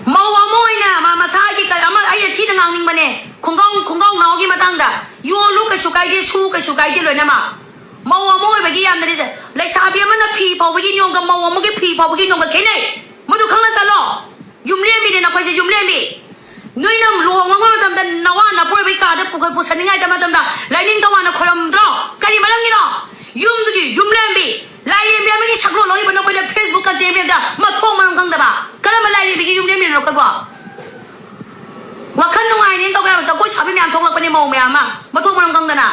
ꯃꯧ ꯑꯃ ꯑꯣꯏꯅ ꯃꯥ ꯃꯁꯥꯒꯤ ꯀ-, ꯑꯃ ꯑꯩꯅ ꯊꯤꯅ ꯉꯥꯡꯅꯤꯡꯕꯅꯦ꯫ ꯈꯣꯡꯒꯥꯎ, ꯈꯣꯡꯒꯥꯎ ꯅꯥꯎꯒꯤ ꯃꯇꯥꯡꯗ ꯌꯣꯜꯂꯨ ꯀꯩꯁꯨ ꯀꯥꯏꯗꯦ, ꯁꯨ ꯀꯩꯁꯨ ꯀꯥꯏꯗꯦ ꯂꯣꯏꯅꯃꯛ꯫ ꯃꯧ ꯑꯃ ꯑꯣꯏꯕꯒꯤ ꯌꯥꯝꯅꯗꯤ ꯆ-, ꯂꯩꯁꯥꯕꯤ ꯑꯃꯅ ꯐꯤ ꯐꯧꯕꯒꯤ ꯅꯤꯌꯣꯝꯒ ꯃꯧ ꯑꯃꯒꯤ ꯐꯤ ꯐꯧꯕꯒꯤ ꯅꯤꯌꯣꯝꯒ ꯈꯦꯠꯅꯩ꯫ ꯃꯗꯨ ꯈꯪꯅ ꯆꯠꯂꯣ꯫ ꯌꯨꯝꯂꯦꯝꯕꯤꯅꯦ ꯅꯈꯣꯏꯁꯦ, ꯌꯨꯝꯂꯦꯝꯕꯤ꯫ ꯅꯣꯏꯅ ꯂꯨꯍꯣꯡꯕ ꯃꯇꯝꯗ ꯅꯋꯥ ꯅꯄꯣꯏꯕꯩ ꯀꯥꯗ ꯄꯨꯈꯠ ꯄꯨꯁꯟꯅꯤꯡꯉꯥꯏꯗ ꯃꯇꯝꯗ ꯂꯥꯏꯅꯤꯡ ꯊꯧꯋꯥꯅ ꯈꯣꯏꯔꯝꯗ꯭ꯔꯣ? ꯀꯔꯤ ꯃꯔꯝꯒꯤꯅꯣ? ꯌꯨꯝꯗꯨꯒꯤ ꯌꯨꯝꯂꯦꯝꯕꯤ, ꯂꯥꯏꯔꯦꯝꯕꯤ ꯑꯃꯒꯤ ꯁꯛꯂꯣꯟ ꯂꯧꯔꯤꯕ ꯅꯈꯣꯏꯅ Facebook content ꯃꯌꯥꯝꯗ ꯃꯊꯣꯡ ꯃꯔꯝ ꯈꯪꯗꯕ꯫ ꯀꯔꯝꯕ ꯂꯥꯏꯔꯦꯝꯕꯤꯒꯤ ꯌꯨꯝꯂꯦꯝꯕꯤꯅꯣ ꯅꯈꯣꯏꯕꯣ? ꯋꯥꯈꯜ ꯅꯨꯡꯉꯥꯏꯅꯦꯅ ꯇꯧꯕ ꯌꯥꯕ ꯖꯒꯣꯏ ꯁꯥꯕꯤ ꯃꯌꯥꯝ ꯊꯣꯛꯂꯛꯄꯅꯦ, ꯃꯧ ꯃꯌꯥꯝ ꯑꯃ ꯃꯊꯣꯡ ꯃꯔꯝ ꯈꯪꯗꯅ꯫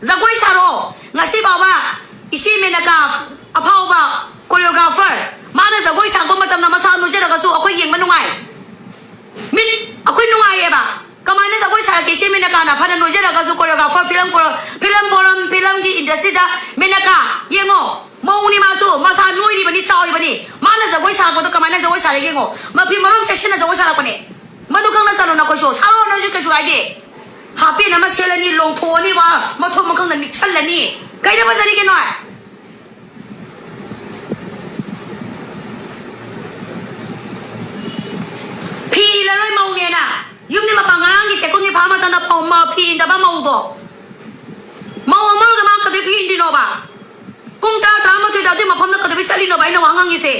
ꯖꯒꯣꯏ ꯁꯥꯔꯣ꯫ ꯉꯁꯤ ꯐꯥꯎꯕ ꯏꯆꯦ ꯃꯦꯅꯀꯥ, ꯑꯐꯥꯎꯕ choreographer, ꯃꯥꯅ ꯖꯒꯣꯏ ꯁꯥꯔꯛꯄ ꯃꯇꯝꯗ ꯃꯁꯥ ꯅꯣꯏꯖꯔꯒꯁꯨ ꯑꯩꯈꯣꯏ ꯌꯦꯡꯕ ꯅꯨꯡꯉꯥꯏ꯫ ꯃꯤꯠ ꯑꯩꯈꯣꯏ ꯅꯨꯡꯉꯥꯏꯌꯦꯕ꯫ ꯀꯃꯥꯏꯅ ꯖꯒꯣꯏ ꯁꯥꯔꯛꯀꯦ ꯏꯆꯦ ꯃꯦꯅꯀꯥꯅ? ꯐꯅ ꯅꯣꯏꯖꯔꯒꯁꯨ choreographer, film ꯀꯣ-, film ꯐꯣꯔꯝ, filmꯒꯤ industryꯗ ꯃꯦꯅꯀꯥ ꯌꯦꯡꯉꯣ꯫ ꯃꯧꯅꯤ ꯃꯥꯁꯨ, ꯃꯁꯥ ꯅꯣꯏꯔꯤꯕꯅꯤ, ꯆꯥꯎꯔꯤꯕꯅꯤ꯫ ꯃꯥꯅ ꯖꯒꯣꯏ ꯁꯥꯔꯛꯄꯗꯣ ꯀꯃꯥꯏꯅ ꯖꯒꯣꯏ ꯁꯥꯔꯦ ꯌꯦꯡꯉꯣ꯫ ꯃꯐꯤ ꯃꯔꯣꯟ ꯆꯦꯠꯁꯤꯟꯅ ꯖꯒꯣꯏ ꯁꯥꯔꯛꯄꯅꯦ꯫ ꯃꯗꯨ ꯈꯪꯅ ꯆꯠꯂꯣ ꯅꯈꯣꯏꯁꯨ꯫ ꯁꯥꯔꯣ ꯅꯣꯏꯁꯨ, ꯀꯩꯁꯨ ꯀꯥꯏꯗꯦ꯫ ꯍꯥꯄꯦꯟ ꯑꯃ ꯁꯦꯠꯂꯅꯤ, ꯂꯣꯡꯊꯣꯛꯑꯅꯤ, ꯋꯥ ꯃꯊꯣꯡ ꯃꯈꯪꯗ ꯅꯤꯛꯁꯜꯂꯅꯤ꯫ ꯀꯩꯗ ꯐꯖꯔꯤꯒꯦ ꯅꯣꯏ? ꯐꯤ ꯏꯜꯂꯔꯣꯏ ꯃꯧꯅꯦꯅ꯫ ꯌꯨꯝꯗꯤ ꯃꯄꯥꯟ ꯉꯔꯥꯡꯒꯤ ꯆꯦꯛꯀꯨꯟꯒꯤ ꯐꯥ ꯃꯇꯝꯗ ꯐꯧ-, ꯃ-, ꯐꯤ ꯏꯟꯗꯕ ꯃꯧꯗꯣ꯫ ꯃꯧ ꯑꯃꯔꯣꯝꯗ ꯃꯥ ꯀꯩꯗꯧ ꯐꯤ ꯏꯟꯗ꯭ꯔꯤꯅꯣꯕ? ꯄꯨꯡ ꯇꯔꯥ, ꯇꯔꯥꯃꯥꯊꯣꯏꯗ ꯑꯗꯨꯏ ꯃꯐꯝꯗ ꯀꯩꯗꯧꯕꯩ ꯆꯠꯂꯤꯅꯣꯕ? ꯑꯩꯅ ꯋꯥ ꯉꯥꯡꯉꯤꯁꯦ꯫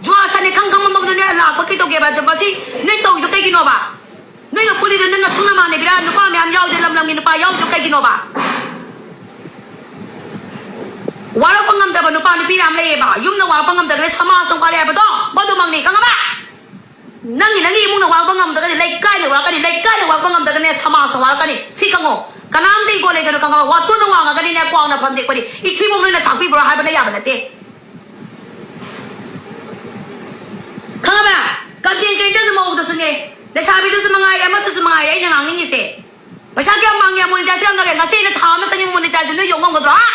ꯖꯨꯋꯥ ꯁꯥꯟꯅꯩ ꯈꯪ ꯈꯪꯕ ꯃꯐꯝꯗꯨꯅꯦ ꯂꯥꯛꯄ ꯀꯩꯗꯧꯒꯦꯕ? ꯑꯗꯣ ꯃꯁꯤ ꯅꯣꯏ ꯇꯧꯔꯤꯗꯣ ꯀꯩꯒꯤꯅꯣꯕ? ꯅꯣꯏꯒ ꯄꯨꯜꯂꯤꯗꯣ ꯅꯪ ꯅꯁꯨꯡ ꯅꯃꯥꯟꯅꯕꯤꯔꯥ? ꯅꯨꯄꯥ ꯃꯌꯥꯝ ꯌꯥꯎꯗꯦ, ꯂꯝ ꯂꯝꯒꯤ ꯅꯨꯄꯥ ꯌꯥꯎꯗꯣ ꯀꯩꯒꯤꯅꯣꯕ? ꯋꯥꯔꯛꯄ ꯉꯝꯗꯕ ꯅꯨꯄꯥ ꯅꯨꯄꯤ ꯃꯌꯥꯝ ꯂꯩꯌꯦꯕ꯫ ꯌꯨꯝꯅ ꯋꯥꯔꯛꯄ ꯉꯝꯗꯕꯅꯤꯅ ꯁꯃꯥꯖꯇ ꯋꯥꯔꯦ ꯍꯥꯏꯕꯗꯣ ꯃꯗꯨꯃꯛꯅꯤ, ꯈꯪꯉꯕ? ꯅꯪꯒꯤ, ꯅꯪꯒꯤ ꯏꯃꯨꯡꯅ ꯋꯥꯔꯛꯄ ꯉꯝꯗ꯭ꯔꯒꯗꯤ ꯂꯩꯀꯥꯏꯅ ꯋꯥꯔꯛꯀꯅꯤ, ꯂꯩꯀꯥꯏꯅ ꯋꯥꯔꯛꯄ ꯉꯝꯗ꯭ꯔꯒꯅꯦ ꯁꯃꯥꯖꯅ ꯋꯥꯔꯛꯀꯅꯤ꯫ ꯁꯤ ꯈꯪꯉꯣ꯫ ꯀꯅꯥꯝꯇ ꯏꯒꯣ ꯂꯩꯒꯅꯨ, ꯈꯪꯉꯕ? ꯋꯥꯇꯣꯟꯅ ꯋꯥꯡꯉꯒꯅꯤꯅꯦ ꯀ꯭ꯋꯥꯛꯅ ꯐꯝ ꯇꯦꯛꯄꯅꯤ꯫ ꯏꯊꯤꯕꯣꯡ ꯅꯣꯏꯅ ꯊꯥꯛꯄꯤꯕ꯭ꯔꯣ ꯍꯥꯏꯕꯅ ꯌꯥꯕ ꯅꯠꯇꯦ꯫ ꯈꯪꯉꯕ? Content creatorꯁꯨ ꯃꯧꯗꯁꯨꯅꯦ, ꯂꯩꯁꯥꯕꯤꯗꯁꯨ ꯃꯉꯥꯏꯔꯦ, ꯑꯃꯠꯇꯁꯨ ꯃꯉꯥꯏꯔꯦ ꯑꯩꯅ ꯉꯥꯡꯅꯤꯡꯉꯤꯁꯦ꯫ ꯄꯩꯁꯥ ꯀꯌꯥꯝ ꯃꯥꯡꯒꯦ? Monetize ꯀꯌꯥꯝ ꯇꯧꯒꯦ? ꯉꯁꯤ ꯑꯩꯅ ꯊꯥ ꯑꯃ ꯆꯪꯉꯤ monetize ꯅꯣꯏ ꯌꯧ ꯉꯝꯒꯗ꯭ꯔꯣ? ꯍꯥ?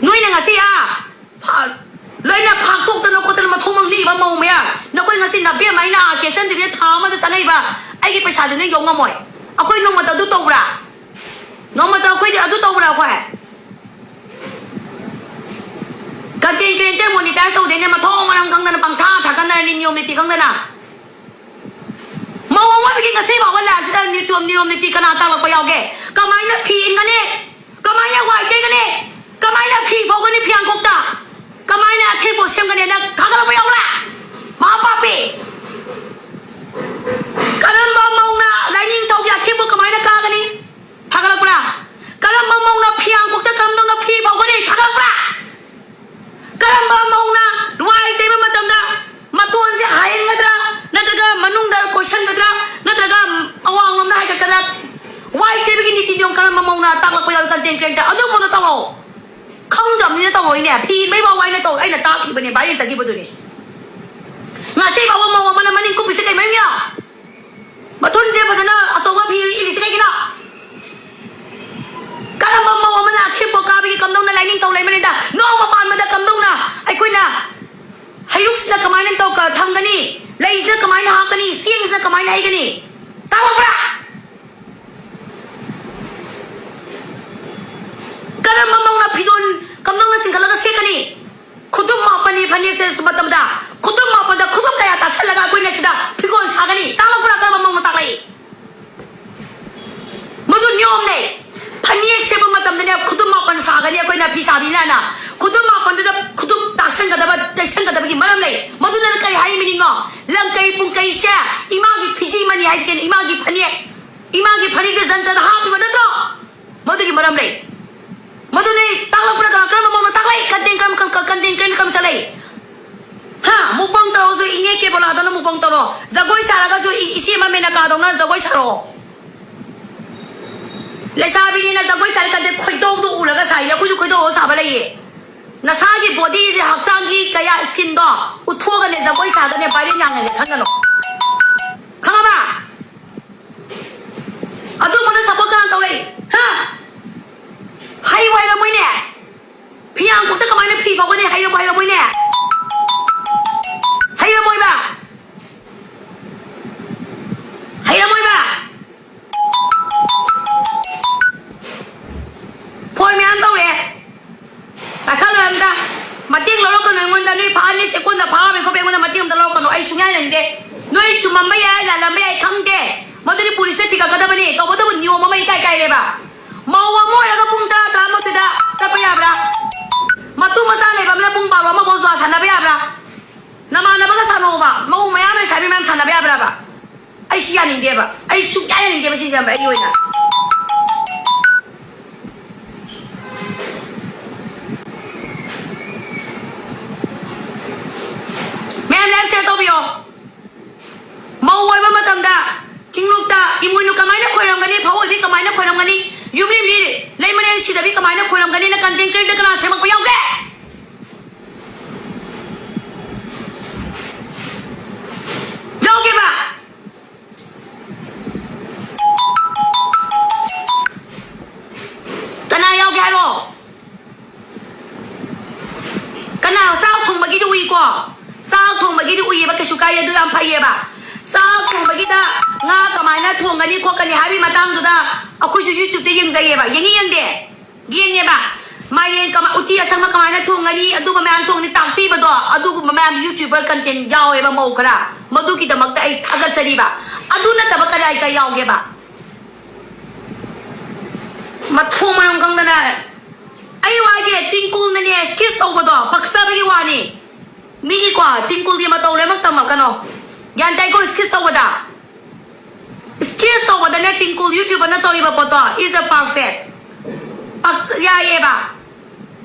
ꯅꯣꯏꯅ ꯉꯁꯤ, ꯑꯥ, ꯐ-, ꯂꯣꯏꯅ ꯐꯥꯛꯇꯣꯛꯇꯅ ꯈꯣꯠꯇꯅ ꯃꯊꯣꯡ ꯃꯔꯝ ꯅꯤꯛꯏꯕ ꯃꯧ ꯃꯌꯥꯝ, ꯅꯈꯣꯏ ꯉꯁꯤ ꯅꯕꯦꯝꯃ ꯑꯩꯅ ꯀꯦꯁꯟꯗ꯭ꯔꯤꯕꯤꯅ ꯊꯥ ꯑꯃꯗ ꯆꯪꯉꯛꯏꯕ ꯑꯩꯒꯤ ꯄꯩꯁꯥꯁꯦ ꯅꯣꯏ ꯌꯧ ꯉꯝꯃꯣꯏ꯫ ꯑꯩꯈꯣꯏ ꯅꯣꯡꯃꯇ ꯑꯗꯨ ꯇꯧꯕ꯭ꯔꯥ? ꯅꯣꯡꯃꯇ ꯑꯩꯈꯣꯏꯗꯤ ꯑꯗꯨ ꯇꯧꯕ꯭ꯔꯥ ꯑꯩꯈꯣꯏ? Content creator monetize ꯇꯧꯗꯦꯅꯦ, ꯃꯊꯣꯡ ꯃꯔꯝ ꯈꯪꯗꯅ ꯄꯪꯊꯥ ꯊꯥꯒꯠꯅꯔꯅꯤ, ꯅꯤꯌꯣꯝ ꯅꯤꯇꯤ ꯈꯪꯗꯅ꯫ ꯃꯧ ꯑꯃ ꯑꯣꯏꯕꯒꯤ ꯉꯁꯤ ꯐꯥꯎꯕ ꯂꯥꯏꯐꯁꯤꯗ ꯅꯤꯇꯣꯝ ꯅꯤꯌꯣꯝ ꯅꯤꯇꯤ ꯀꯅꯥ ꯇꯥꯛꯂꯛꯄ ꯌꯥꯎꯒꯦ? ꯀꯃꯥꯏꯅ ꯐꯤ ꯏꯟꯒꯅꯤ? ꯀꯃꯥꯏꯅ ꯋꯥꯏ ꯇꯩꯒꯅꯤ? ꯀꯃꯥꯏꯅ ꯐꯤ ꯐꯧꯒꯅꯤ ꯐꯤꯌꯥꯡꯈꯣꯛꯇ? ꯀꯃꯥꯏꯅ ꯑꯊꯦꯡꯄꯣꯠ ꯁꯦꯝꯒꯅꯤ? ꯅꯪ ꯊꯥꯒꯠꯂꯛꯄ ꯌꯥꯎꯕ꯭ꯔꯥ? ꯃꯍꯥ ꯄꯥꯄꯤ! ꯀꯔꯝꯕ ꯃꯧꯅ ꯂꯥꯏꯅꯤꯡꯊꯧꯒꯤ ꯑꯊꯦꯡꯄꯣꯠ ꯀꯃꯥꯏꯅ ꯀꯥꯒꯅꯤ? ꯊꯥꯒꯠꯂꯛꯄ꯭ꯔꯥ? ꯀꯔꯝꯕ ꯃꯧꯅ ꯐꯤꯌꯥꯡꯀꯣꯛꯇ ꯀꯔꯝꯗꯧꯅ ꯐꯤ ꯐꯥꯎꯒꯅꯤ? ꯊꯥꯒꯠꯂꯛꯄ꯭ꯔꯥ? ꯀꯔꯝꯕ ꯃꯧꯅ ꯋꯥꯏ ꯇꯩꯕ ꯃꯇꯝꯗ ꯃꯇꯣꯟꯁꯦ ꯍꯥꯏꯍꯟꯒꯗ꯭ꯔꯥ, ꯅꯠꯇ꯭ꯔꯒ ꯃꯅꯨꯡꯗ ꯀꯣꯏꯁꯟꯒꯗ꯭ꯔꯥ, ꯅꯠꯇ꯭ꯔꯒ ꯑꯋꯥꯡꯂꯣꯝꯗ ꯍꯥꯏꯒꯠꯀꯗ꯭ꯔꯥ? ꯋꯥꯏ ꯇꯩꯕꯒꯤ ꯅꯤꯇꯤ ꯅꯤꯌꯣꯝ ꯀꯔꯝꯕ ꯃꯧꯅ ꯇꯥꯛꯂꯛꯄ ꯌꯥꯎꯏ content creator? ꯑꯗꯨꯒꯨꯝꯕꯗꯣ ꯇꯧꯔꯛꯑꯣ꯫ ꯈꯪꯗꯕꯅꯤꯅ ꯇꯧꯔꯛꯏꯅꯦ꯫ ꯐꯤ ꯃꯩ ꯐꯥꯎ ꯑꯩꯅ ꯇꯧ-, ꯑꯩꯅ ꯇꯥꯛꯈꯤꯕꯅꯦ, viral ꯆꯠꯈꯤꯕꯗꯨꯅꯦ꯫ ꯉꯁꯤ ꯐꯥꯎꯕ ꯃꯧ ꯑꯃꯅ ꯃꯅꯤꯡ ꯀꯨꯞꯄꯤꯁꯦ ꯀꯩ ꯃꯔꯝꯒꯤꯅꯣ? ꯃꯊꯨꯟꯁꯦ ꯐꯖꯅ ꯑꯆꯧꯕ ꯐꯤ ꯏꯜꯂꯤꯁꯦ ꯀꯩꯒꯤꯅꯣ? ꯀꯔꯝꯕ ꯃꯧ ꯑꯃꯅ ꯑꯊꯦꯡꯄꯣꯠ ꯀꯥꯕꯒꯤ ꯀꯝꯗꯧꯅ ꯂꯥꯏꯅꯤꯡꯊꯧ ꯂꯩꯃꯔꯦꯟꯗ ꯅꯣꯡꯃ ꯄꯥꯟꯕꯗ ꯀꯝꯗꯧꯅ ꯑꯩꯈꯣꯏꯅ ꯍꯩꯔꯨꯛꯁꯤꯅ ꯀꯃꯥꯏꯅ ꯇꯧ-, ꯊꯝꯒꯅꯤ? ꯂꯩꯁꯤꯅ ꯀꯃꯥꯏꯅ ꯍꯥꯞꯀꯅꯤ? ꯆꯦꯡꯁꯤꯅ ꯀꯃꯥꯏꯅ ꯍꯩꯒꯅꯤ? ꯇꯥꯍꯧꯕ꯭ꯔꯥ? ꯀꯔꯝꯕ ꯃꯧꯅ ꯐꯤꯖꯣꯜ ꯀꯝꯗꯧꯅ ꯆꯤꯡꯈꯠꯂꯒ ꯁꯦꯠꯀꯅꯤ? ꯈꯨꯇꯨꯝ ꯃꯥꯄꯟꯅꯤ ꯐꯅꯦꯛ ꯁꯦꯠꯄ ꯃꯇꯝꯗ, ꯈꯨꯇꯨꯝ ꯃꯥꯄꯟꯗ ꯈꯨꯇꯨꯝ ꯀꯌꯥ ꯇꯥꯁꯜꯂꯒ ꯑꯩꯈꯣꯏꯅ ꯁꯤꯗ ꯐꯤꯒꯣꯜ ꯁꯥꯒꯅꯤ? ꯇꯥꯛꯂꯛꯄ꯭ꯔꯥ? ꯀꯔꯝꯕ ꯃꯧꯅ ꯇꯥꯛꯂꯛꯏ? ꯃꯗꯨ ꯅꯤꯌꯣꯝꯅꯦ꯫ ꯐꯅꯦꯛ ꯁꯦꯠꯄ ꯃꯇꯝꯗꯅꯦ, ꯈꯨꯇꯨꯝ ꯃꯥꯄꯟ ꯁꯥꯒꯅꯤ ꯑꯩꯈꯣꯏꯅ ꯐꯤ ꯁꯥꯕꯤꯅ꯫ ꯈꯨꯇꯨꯝ ꯃꯥꯄꯟꯗꯨꯗ ꯈꯨꯇꯨꯝ ꯇꯥꯁꯟꯒꯗꯕ, ꯇꯩꯁꯟꯒꯗꯕꯒꯤ ꯃꯔꯝ ꯂꯩ꯫ ꯃꯗꯨꯅ ꯀꯔꯤ ꯍꯥꯏꯔꯤ meaning ꯅꯣ? ꯂꯪꯀꯩ ꯄꯨꯡꯀꯩꯁꯦ ꯏꯃꯥꯒꯤ ꯐꯤꯖꯤ ꯑꯃꯅꯤ ꯍꯥꯏꯁꯤ ꯀꯩꯅꯣ? ꯏꯃꯥꯒꯤ ꯐꯅꯦꯛ, ꯏꯃꯥꯒꯤ ꯐꯅꯦꯛꯁꯦ ꯖꯟꯇ꯭ꯔꯗ ꯍꯥꯞꯄꯤꯕ ꯅꯠꯇ꯭ꯔꯣ? ꯃꯗꯨꯒꯤ ꯃꯔꯝ ꯂꯩ꯫ ꯃꯗꯨꯅꯤ ꯇꯥꯛꯂꯛꯄꯅ ꯀꯅꯥ, ꯀꯔꯝꯕ ꯃꯑꯣꯡꯗ ꯇꯥꯛꯂꯛꯏ? Content ꯀꯔꯝ-, ꯀ-, ꯀ-, content ꯀꯔꯝ ꯀꯔꯝ ꯆꯠꯂꯛꯏ? ꯍꯥ? ꯃꯨꯛꯕꯥꯡ ꯇꯧꯔꯁꯨ ꯏꯅꯦ ꯀꯦꯕꯣꯂꯥꯗꯧꯅ ꯃꯨꯛꯕꯥꯡ ꯇꯧꯔꯣ꯫ ꯖꯒꯣꯏ ꯁꯥꯔꯒꯁꯨ ꯏ-, ꯏꯆꯦ ꯃꯃꯦꯅꯀꯥꯗꯧꯅ ꯖꯒꯣꯏ ꯁꯥꯔꯛꯑꯣ꯫ ꯂꯩꯁꯥꯕꯤꯅꯤꯅ ꯖꯒꯣꯏ ꯁꯥꯔꯤ ꯀꯥꯟꯗ ꯈꯣꯏꯗꯧꯗꯣ ꯎꯔꯒ ꯁꯥꯏꯅꯦ꯫ ꯑꯩꯈꯣꯏꯁꯨ ꯈꯣꯏꯗꯧ ꯁꯥꯕ ꯂꯩꯌꯦ꯫ ꯅꯁꯥꯒꯤ body ꯗꯤ, ꯍꯛꯆꯥꯡꯒꯤ ꯀꯌꯥ skin ꯗꯣ ꯎꯠꯊꯣꯛꯑꯒꯅꯦ ꯖꯒꯣꯏ ꯁꯥꯒꯅꯦ viral ꯌꯥꯝ ꯉꯥꯏꯒꯦ ꯈꯟꯒꯅꯨ꯫ ꯈꯪꯉꯕ? ꯑꯗꯨꯝꯕꯅ support ꯀꯅꯥ ꯇꯧꯔꯛꯏ? ꯍꯥ? ꯍꯩꯕꯨ ꯍꯩꯔꯝꯃꯣꯏꯅꯦ꯫ ꯐꯤꯌꯥꯡꯀꯣꯛꯇ ꯀꯃꯥꯏꯅ ꯐꯤ ꯐꯥꯎꯒꯅꯤ? ꯍꯩꯔꯕꯨ ꯍꯩꯔꯝꯃꯣꯏꯅꯦ꯫ ꯍꯩꯔꯝꯃꯣꯏꯕ꯫ ꯍꯩꯔꯝꯃꯣꯏꯕ꯫ Phone ꯃꯌꯥꯝ ꯇꯧꯔꯛꯑꯦ꯫ ꯄꯥꯏꯈꯠꯂꯣ ꯑꯝꯇ꯫ ꯃꯇꯦꯡ ꯂꯧꯔꯛꯀꯅꯨ ꯑꯩꯉꯣꯟꯗ꯫ ꯅꯣꯏ ꯐꯥꯅꯤ ꯁꯦꯀꯣꯟꯗ ꯐꯥꯕꯩ ꯈꯣꯠꯄꯩ ꯑꯩꯉꯣꯟꯗ ꯃꯇꯦꯡ ꯑꯝꯇ ꯂꯧꯔꯛꯀꯅꯨ꯫ ꯑꯩ ꯁꯨꯡꯌꯥ ꯌꯥꯅꯤꯡꯗꯦ꯫ ꯅꯣꯏ ꯆꯨꯝꯃꯝꯕ ꯌꯥꯏ, ꯂꯥꯜꯂꯝꯕ ꯌꯥꯏ, ꯈꯪꯗꯦ꯫ ꯃꯗꯨꯗꯤ ꯄꯨꯂꯤꯁꯇ ꯊꯤꯒꯠꯀꯗꯕꯅꯤ꯫ ꯇꯧꯕꯇꯕꯨ ꯅꯤꯌꯣꯝ ꯑꯃ ꯏꯀꯥꯏ ꯀꯥꯏꯔꯦꯕ꯫ ꯃꯧ ꯑꯃ ꯑꯣꯏꯔꯒ ꯄꯨꯡ ꯇꯔꯥ, ꯇꯔꯥꯃꯥꯊꯣꯏꯗ ꯆꯠꯄ ꯌꯥꯕ꯭ꯔꯥ? ꯃꯇꯨ ꯃꯆꯥ ꯂꯩꯕ ꯑꯃꯅ ꯄꯨꯡ ꯕꯥꯔꯣ ꯑꯃꯐꯥꯎ ꯖꯨꯋꯥ ꯁꯥꯟꯅꯕ ꯌꯥꯕ꯭ꯔꯥ? ꯅꯃꯥꯟꯅꯕꯒ ꯁꯥꯟꯅꯧꯕ, ꯃꯧ ꯃꯌꯥꯝ, ꯂꯩꯁꯥꯕꯤ ꯃꯌꯥꯝ ꯁꯥꯟꯅꯕ ꯌꯥꯕ꯭ꯔꯕ? ꯑꯩ ꯁꯤ ꯌꯥꯅꯤꯡꯗꯦꯕ, ꯑꯩ ꯁꯨꯡꯌꯥ ꯌꯥꯅꯤꯡꯗꯦꯕ ꯁꯤꯁꯦ, ꯑꯩꯒꯤ ꯑꯣꯏꯅ꯫ ꯃꯌꯥꯝ ꯂꯥꯏꯚ ꯁꯦꯌꯔ ꯇꯧꯕꯤꯌꯣ꯫ ꯃꯧ ꯑꯣꯏꯕ ꯃꯇꯝꯗ ꯆꯤꯡꯂꯨꯞꯇ ꯏꯃꯣꯏꯅꯨ ꯀꯃꯥꯏꯅ ꯈꯣꯏꯔꯝꯒꯅꯤ, ꯐꯧ ꯑꯣꯏꯕꯤ ꯀꯃꯥꯏꯅ ꯈꯣꯏꯔꯝꯒꯅꯤ, ꯌꯨꯝꯂꯤ ꯃꯤ ꯂꯩꯃꯔꯦꯟ ꯁꯤꯗꯕꯤ ꯀꯃꯥꯏꯅ ꯈꯣꯏꯔꯝꯒꯅꯤꯅ ꯀꯟꯇꯦꯟ ꯀ꯭ꯔꯤꯌꯦꯇꯔ ꯀꯅꯥ ꯁꯦꯝꯃꯛꯄ ꯌꯥꯎꯒꯦ? ꯌꯥꯎꯒꯦꯕ? ꯀꯅꯥ ꯌꯥꯎꯒꯦ ꯍꯥꯏꯔꯣ? ꯀꯅꯥ? ꯆꯥꯛ ꯊꯣꯡꯕꯒꯤꯗꯤ ꯎꯏꯀꯣ, ꯆꯥꯛ ꯊꯣꯡꯕꯒꯤꯗꯤ ꯎꯏꯌꯦꯕ, ꯀꯩꯁꯨ ꯀꯥꯏꯗꯦ, ꯑꯗꯨ ꯌꯥꯝ ꯐꯩꯌꯦꯕ꯫ ꯆꯥꯛ ꯊꯣꯡꯕꯒꯤꯗ ꯉꯥ ꯀꯃꯥꯏꯅ ꯊꯣꯡꯒꯅꯤ ꯈꯣꯠꯀꯅꯤ ꯍꯥꯏꯕꯒꯤ ꯃꯇꯥꯡꯗꯨꯗ ꯑꯩꯈꯣꯏꯁꯨ YouTube-ꯇ ꯌꯦꯡꯖꯩꯌꯦꯕ꯫ ꯌꯦꯡꯉꯤ ꯌꯦꯡꯗꯦ? ꯌꯦꯡꯉꯦꯕ꯫ ꯃꯥꯏꯔꯦꯟ ꯀꯃꯥꯏ, ꯎꯇꯤ ꯑꯁꯪꯕ ꯀꯃꯥꯏꯅ ꯊꯣꯡꯒꯅꯤ, ꯑꯗꯨꯒ ꯃꯌꯥꯝ ꯊꯣꯡꯅꯤ ꯇꯥꯛꯄꯤꯕꯗꯣ, ꯑꯗꯨꯒꯨꯝꯕ ꯃꯌꯥꯝ YouTuber content ꯌꯥꯎꯋꯦꯕ, ꯃꯧ ꯈꯔ꯫ ꯃꯗꯨꯒꯤꯗꯃꯛꯇ ꯑꯩ ꯊꯥꯒꯠꯆꯔꯤꯕ꯫ ꯑꯗꯨ ꯅꯠꯇꯕ ꯀꯗꯥꯏ ꯀꯥꯏ ꯌꯥꯎꯒꯦꯕ? ꯃꯊꯣꯡ ꯃꯔꯝ ꯈꯪꯗꯅ꯫ ꯑꯩ ꯋꯥꯒꯦ, ꯇꯤꯡꯀꯨꯜꯅꯅꯦ sketch ꯇꯧꯕꯗꯣ ꯄꯛꯆꯕꯒꯤ ꯋꯥꯅꯤ꯫ ꯃꯤꯒꯤꯀꯣ, ꯇꯤꯡꯀꯨꯜꯒꯤ ꯃꯇꯧ ꯂꯣꯏꯅꯃꯛ ꯇꯝꯃꯛꯀꯅꯣ꯫ ꯒ꯭ꯌꯥꯟ ꯇꯥꯏꯀꯣ? Sketch ꯇꯧꯕꯗ, sketch ꯇꯧꯕꯗꯅꯦ, ꯇꯤꯡꯀꯨꯜ YouTuber-ꯅ ꯇꯧꯔꯤꯕ ꯄꯣꯠꯇꯣ is a perfect꯫ ꯄꯛꯆ-, ꯌꯥꯏꯌꯦꯕ꯫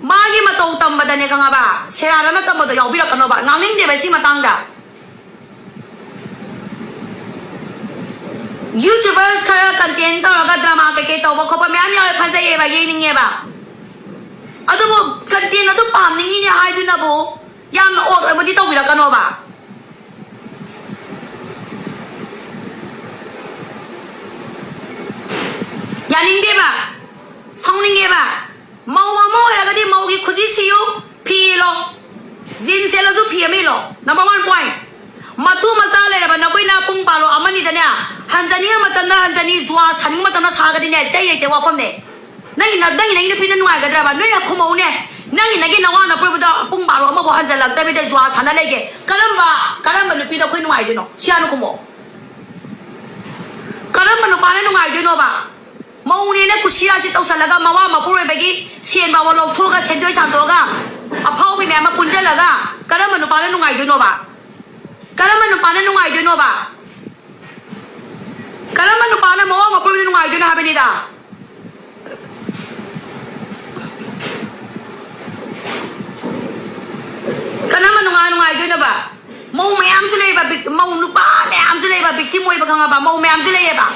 ꯃꯥꯒꯤ ꯃꯇꯧ ꯇꯝꯕꯗꯅꯦ, ꯈꯪꯉꯕ? ꯁꯦꯔꯥꯟꯅꯅ ꯇꯝꯕꯗꯣ ꯌꯥꯎꯕꯤꯔꯛꯀꯅꯣꯕ꯫ ꯉꯥꯡꯅꯤꯡꯗꯦꯕ ꯁꯤ ꯃꯇꯥꯡꯗ꯫ YouTubers ꯈꯔ content ꯇꯧꯔꯒ drama ꯀꯩꯀꯩ ꯇꯧꯕ ꯈꯣꯠꯄ ꯃꯌꯥꯝ ꯌꯥꯎꯋꯦ, ꯐꯖꯩꯌꯦꯕ, ꯌꯦꯡꯅꯤꯡꯉꯦꯕ꯫ ꯑꯗꯨꯕꯨ content ꯑꯗꯨ ꯄꯥꯝꯅꯤꯡꯉꯤꯅꯦ ꯍꯥꯏꯗꯨꯅꯕꯨ ꯌꯥꯝꯅ odd ꯑꯣꯏꯕꯗꯤ ꯇꯧꯕꯤꯔꯛꯀꯅꯣꯕ꯫ ꯌꯥꯅꯤꯡꯗꯦꯕ, ꯁꯥꯎꯅꯤꯡꯉꯦꯕ꯫ ꯃꯧ ꯑꯃ ꯑꯣꯏꯔꯒꯗꯤ ꯃꯧꯒꯤ ꯈꯨꯖꯤ ꯁꯤꯌꯨ, ꯐꯤ ꯏꯜꯂꯣ, jeans ꯁꯦꯠꯂꯁꯨ ꯐꯤ ꯑꯃ ꯏꯜꯂꯣ꯫ Number one point꯫ ꯃꯇꯨ ꯃꯆꯥ ꯂꯩꯔꯕ ꯅꯈꯣꯏꯅ ꯄꯨꯡ ꯕꯥꯔꯣ ꯑꯃꯅꯤꯗꯅꯦ, ꯍꯟꯖꯅꯤꯡꯕ ꯃꯇꯝꯗ ꯍꯟꯖꯅꯤ, ꯖꯨꯋꯥ ꯁꯥꯅꯤꯡꯕ ꯃꯇꯝꯗ ꯁꯥꯒꯗꯤꯅꯦ, ꯆꯩ ꯂꯩꯇꯦ ꯋꯥꯐꯝꯅꯦ꯫ ꯅꯪꯒꯤ ꯅ-, ꯅꯪꯒꯤ ꯅꯪꯒꯤ ꯅꯨꯄꯤꯗ ꯅꯨꯡꯉꯥꯏꯒꯗ꯭ꯔꯕ? ꯅꯣꯏꯅ ꯈꯨꯝꯃꯛꯎꯅꯦ꯫ ꯅꯪꯒꯤ ꯅꯪꯒꯤ ꯅꯋꯥ ꯅꯄꯨꯔꯕꯗ ꯄꯨꯡ ꯕꯥꯔꯣ ꯑꯃꯐꯥꯎ ꯍꯟꯖꯜꯂꯛꯇꯕꯤꯗ ꯖꯨꯋꯥ ꯁꯥꯟꯅ ꯂꯩꯒꯦ꯫ ꯀꯔꯝꯕ, ꯀꯔꯝꯕ ꯅꯨꯄꯤꯗ ꯑꯩꯈꯣꯏ ꯅꯨꯡꯉꯥꯏꯗꯣꯏꯅꯣ? ꯁꯤ ꯍꯥꯟꯅ ꯈꯨꯝꯃꯛꯑꯣ꯫ ꯀꯔꯝꯕ ꯅꯨꯄꯥꯅ ꯅꯨꯡꯉꯥꯏꯗꯣꯏꯅꯣꯕ? ꯃꯧꯅꯦꯅ ꯀꯨꯁꯤꯔꯥꯁꯤ ꯇꯧꯁꯜꯂꯒ ꯃꯋꯥ ꯃꯄꯨꯔꯣꯏꯕꯒꯤ ꯁꯦꯟ ꯐꯥꯎꯕ ꯂꯧꯊꯣꯛꯑꯒ ꯁꯦꯟꯗꯣꯏ ꯁꯥꯟꯗꯣꯛꯑꯒ ꯑꯐꯥꯎꯕꯤ ꯃꯌꯥꯝ ꯑꯃ ꯄꯨꯟꯁꯤꯜꯂꯒ ꯀꯔꯝꯕ ꯅꯨꯄꯥꯅ ꯅꯨꯡꯉꯥꯏꯗꯣꯏꯅꯣꯕ? ꯀꯔꯝꯕ ꯅꯨꯄꯥꯅ ꯅꯨꯡꯉꯥꯏꯗꯣꯏꯅꯣꯕ? ꯀꯔꯝꯕ ꯅꯨꯄꯥꯅ ꯃꯋꯥ ꯃꯄꯨꯔꯣꯏꯕꯗ ꯅꯨꯡꯉꯥꯏꯗꯣꯏꯅꯣ ꯍꯥꯏꯕꯅꯤꯗ? ꯀꯔꯝꯕ ꯅꯨꯡꯉꯥꯏ ꯅꯨꯡꯉꯥꯏꯗꯣꯏꯅꯣꯕ? ꯃꯧ ꯃꯌꯥꯝꯁꯨ ꯂꯩꯌꯦꯕ, ꯃꯧ ꯅꯨꯄꯥ ꯃꯌꯥꯝꯁꯨ ꯂꯩꯌꯦꯕ, victim ꯑꯣꯏꯕ ꯈꯪꯉꯕ ꯃꯧ ꯃꯌꯥꯝꯁꯨ ꯂꯩꯌꯦꯕ꯫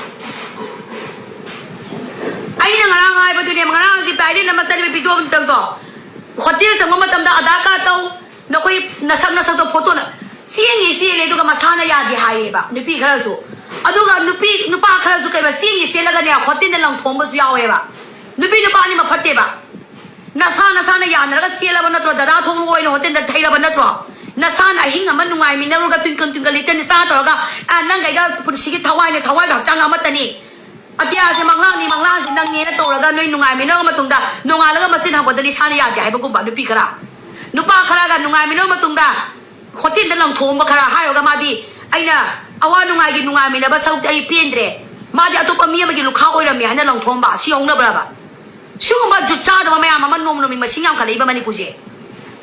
ꯑꯩꯅ ꯉꯔꯥꯡ ꯍꯥꯏꯕꯗꯨꯅꯦ, ꯉꯔꯥꯡ ꯍꯧꯖꯤꯛ ꯄꯥꯏꯔꯦꯟ ꯑꯃ ꯆꯠꯂꯤꯕ video ꯑꯃꯇꯪꯗꯣ, hotel ꯆꯪꯕ ꯃꯇꯝꯗ ꯑꯙꯥꯔ card ꯇꯧ, ꯅꯈꯣꯏ ꯅꯁꯛ ꯅꯁꯛꯇꯣ photo ꯅ-, ꯆꯦꯟꯒꯤ ꯆꯦꯜꯂꯦ, ꯑꯗꯨꯒ ꯃꯁꯥꯅ ꯌꯥꯗꯦ ꯍꯥꯏꯌꯦꯕ ꯅꯨꯄꯤ ꯈꯔꯁꯨ꯫ ꯑꯗꯨꯒ ꯅꯨꯄꯤ ꯅꯨꯄꯥ ꯈꯔꯁꯨ ꯀꯩꯕ, ꯆꯦꯟꯒꯤ ꯆꯦꯜꯂꯒꯅꯦ hotel ꯗ ꯂꯪꯊꯣꯛꯑꯝꯕꯁꯨ ꯌꯥꯎꯋꯦꯕ꯫ ꯅꯨꯄꯤ ꯅꯨꯄꯥ ꯑꯅꯤꯃꯛ ꯐꯠꯇꯦꯕ꯫ ꯅꯁꯥ ꯅꯁꯥꯅ ꯌꯥꯅꯔꯒ ꯆꯦꯜꯂꯕ ꯅꯠꯇ꯭ꯔꯣ? ꯗꯗꯥ ꯊꯣꯛꯂꯛꯑꯣ ꯍꯥꯏꯅ hotel ꯗ ꯊꯩꯔꯕ ꯅꯠꯇ꯭ꯔꯣ? ꯅꯁꯥꯅ ꯑꯍꯤꯡ ꯑꯃ ꯅꯨꯡꯉꯥꯏꯃꯤꯟꯅꯔꯨꯔꯒ twinkle twinkle little star ꯇꯧꯔꯒ, ꯑ, ꯅꯪ ꯑꯩꯒ ꯄꯨꯟꯁꯤꯒꯤ ꯊꯋꯥꯏꯅꯦ, ꯊꯋꯥꯏꯒ ꯍꯛꯆꯥꯡꯒ ꯑꯃꯠꯇꯅꯤ꯫ ꯑꯇꯤꯌꯥꯁꯦ ꯃꯪꯂꯥꯟꯅꯤ, ꯃꯪꯂꯥꯟꯁꯤ ꯅꯪꯅꯦꯅ ꯇꯧꯔꯒ ꯅꯣꯏ ꯅꯨꯡꯉꯥꯏꯃꯤꯟꯅꯔꯕ ꯃꯇꯨꯡꯗ ꯅꯣꯡꯉꯥꯜꯂꯒ ꯃꯆꯤꯟ ꯍꯛꯄꯗ ꯅꯤꯁꯥꯅ ꯌꯥꯗꯦ ꯍꯥꯏꯕꯒꯨꯝꯕ ꯅꯨꯄꯤ ꯈꯔ꯫ ꯅꯨꯄꯥ ꯈꯔꯒ ꯅꯨꯡꯉꯥꯏꯃꯤꯟꯅꯔꯕ ꯃꯇꯨꯡꯗ hotel ꯗ ꯂꯪꯊꯣꯛꯑꯝꯕ ꯈꯔ ꯍꯥꯏꯔꯨꯔꯒ ꯃꯥꯗꯤ, "ꯑꯩꯅ ꯑꯋꯥ ꯅꯨꯡꯉꯥꯏꯒꯤ ꯅꯨꯡꯉꯥꯏꯃꯤꯟꯅꯕ ꯁꯔꯨꯛꯇꯤ ꯑꯩ ꯄꯦꯟꯗ꯭ꯔꯦ, ꯃꯥꯗꯤ ꯑꯇꯣꯞꯄ ꯃꯤ ꯑꯃꯒꯤ ꯂꯨꯈꯥ ꯑꯣꯏꯔꯝꯃꯦ" ꯍꯥꯏꯅ ꯂꯪꯊꯣꯛꯑꯝꯕ꯫ ꯁꯤ ꯍꯧꯅꯕ꯭ꯔꯕ? ꯁꯤꯒꯨꯝꯕ ꯖꯨꯠ ꯆꯥꯗꯕ ꯃꯌꯥꯝ ꯑꯃ ꯅꯣꯡꯃ ꯅꯣꯡꯃꯒꯤ ꯃꯁꯤꯡ ꯌꯥꯝꯈꯠꯂꯛꯏꯕ ꯃꯅꯤꯄꯨꯔꯁꯦ꯫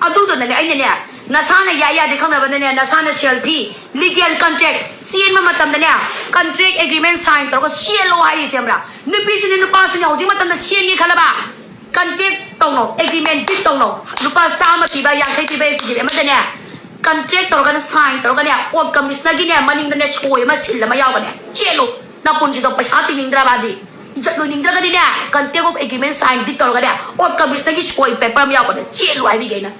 ꯑꯗꯨꯗꯨꯅꯅꯦ ꯑꯩꯅꯅꯦ, ꯅꯁꯥꯅ ꯌꯥꯏ ꯌꯥꯗꯦ ꯈꯪꯅꯕꯅꯅꯦ, ꯅꯁꯥꯅ selfie, legal contract ꯆꯦꯟꯕ ꯃꯇꯝꯗꯅꯦ, contract agreement sign ꯇꯧꯔꯒ ꯆꯦꯜꯂꯣ ꯍꯥꯏꯔꯤꯁꯦ, ꯈꯪꯕ꯭ꯔꯥ? ꯅꯨꯄꯤꯁꯨꯅꯦ ꯅꯨꯄꯥꯁꯨꯅꯦ ꯍꯧꯖꯤꯛ ꯃꯇꯝꯗ ꯆꯦꯟꯒꯦ ꯈꯜꯂꯕ, contract ꯇꯧꯅꯧ, agreement ꯇꯧꯅꯧ꯫ ꯂꯨꯄꯥ ꯆꯥꯝꯃ ꯄꯤꯕ, ꯌꯥꯡꯈꯩ ꯄꯤꯕ affidavit ꯑꯃꯗꯅꯦ, contract ꯇꯧꯔꯒꯅ sign ꯇꯧꯔꯒꯅꯦ, ꯑꯣꯠ ꯀꯃꯤꯁꯅꯔꯒꯤꯅꯦ ꯃꯅꯤꯡꯗꯅꯦ ꯁꯣꯏ ꯑꯃ, seal ꯑꯃ ꯌꯥꯎꯒꯅꯦ, ꯆꯦꯜꯂꯨ꯫ ꯅꯄꯨꯟꯁꯤꯗꯣ ꯄꯩꯁꯥ ꯇꯤꯡꯅꯤꯡꯗ꯭ꯔꯕꯗꯤ, ꯏꯖꯠ ꯂꯣꯏꯅꯤꯡꯗ꯭ꯔꯒꯗꯤꯅꯦ, contract of agreement sign ꯗꯤ ꯇꯧꯔꯒꯅꯦ, ꯑꯣꯠ ꯀꯃꯤꯁꯅꯔꯒꯤ ꯁꯣꯏ paper ꯑꯃ ꯌꯥꯎꯒꯅꯦ, ꯆꯦꯜꯂꯨ ꯍꯥꯏꯕꯤꯒꯦ ꯑꯩꯅ꯫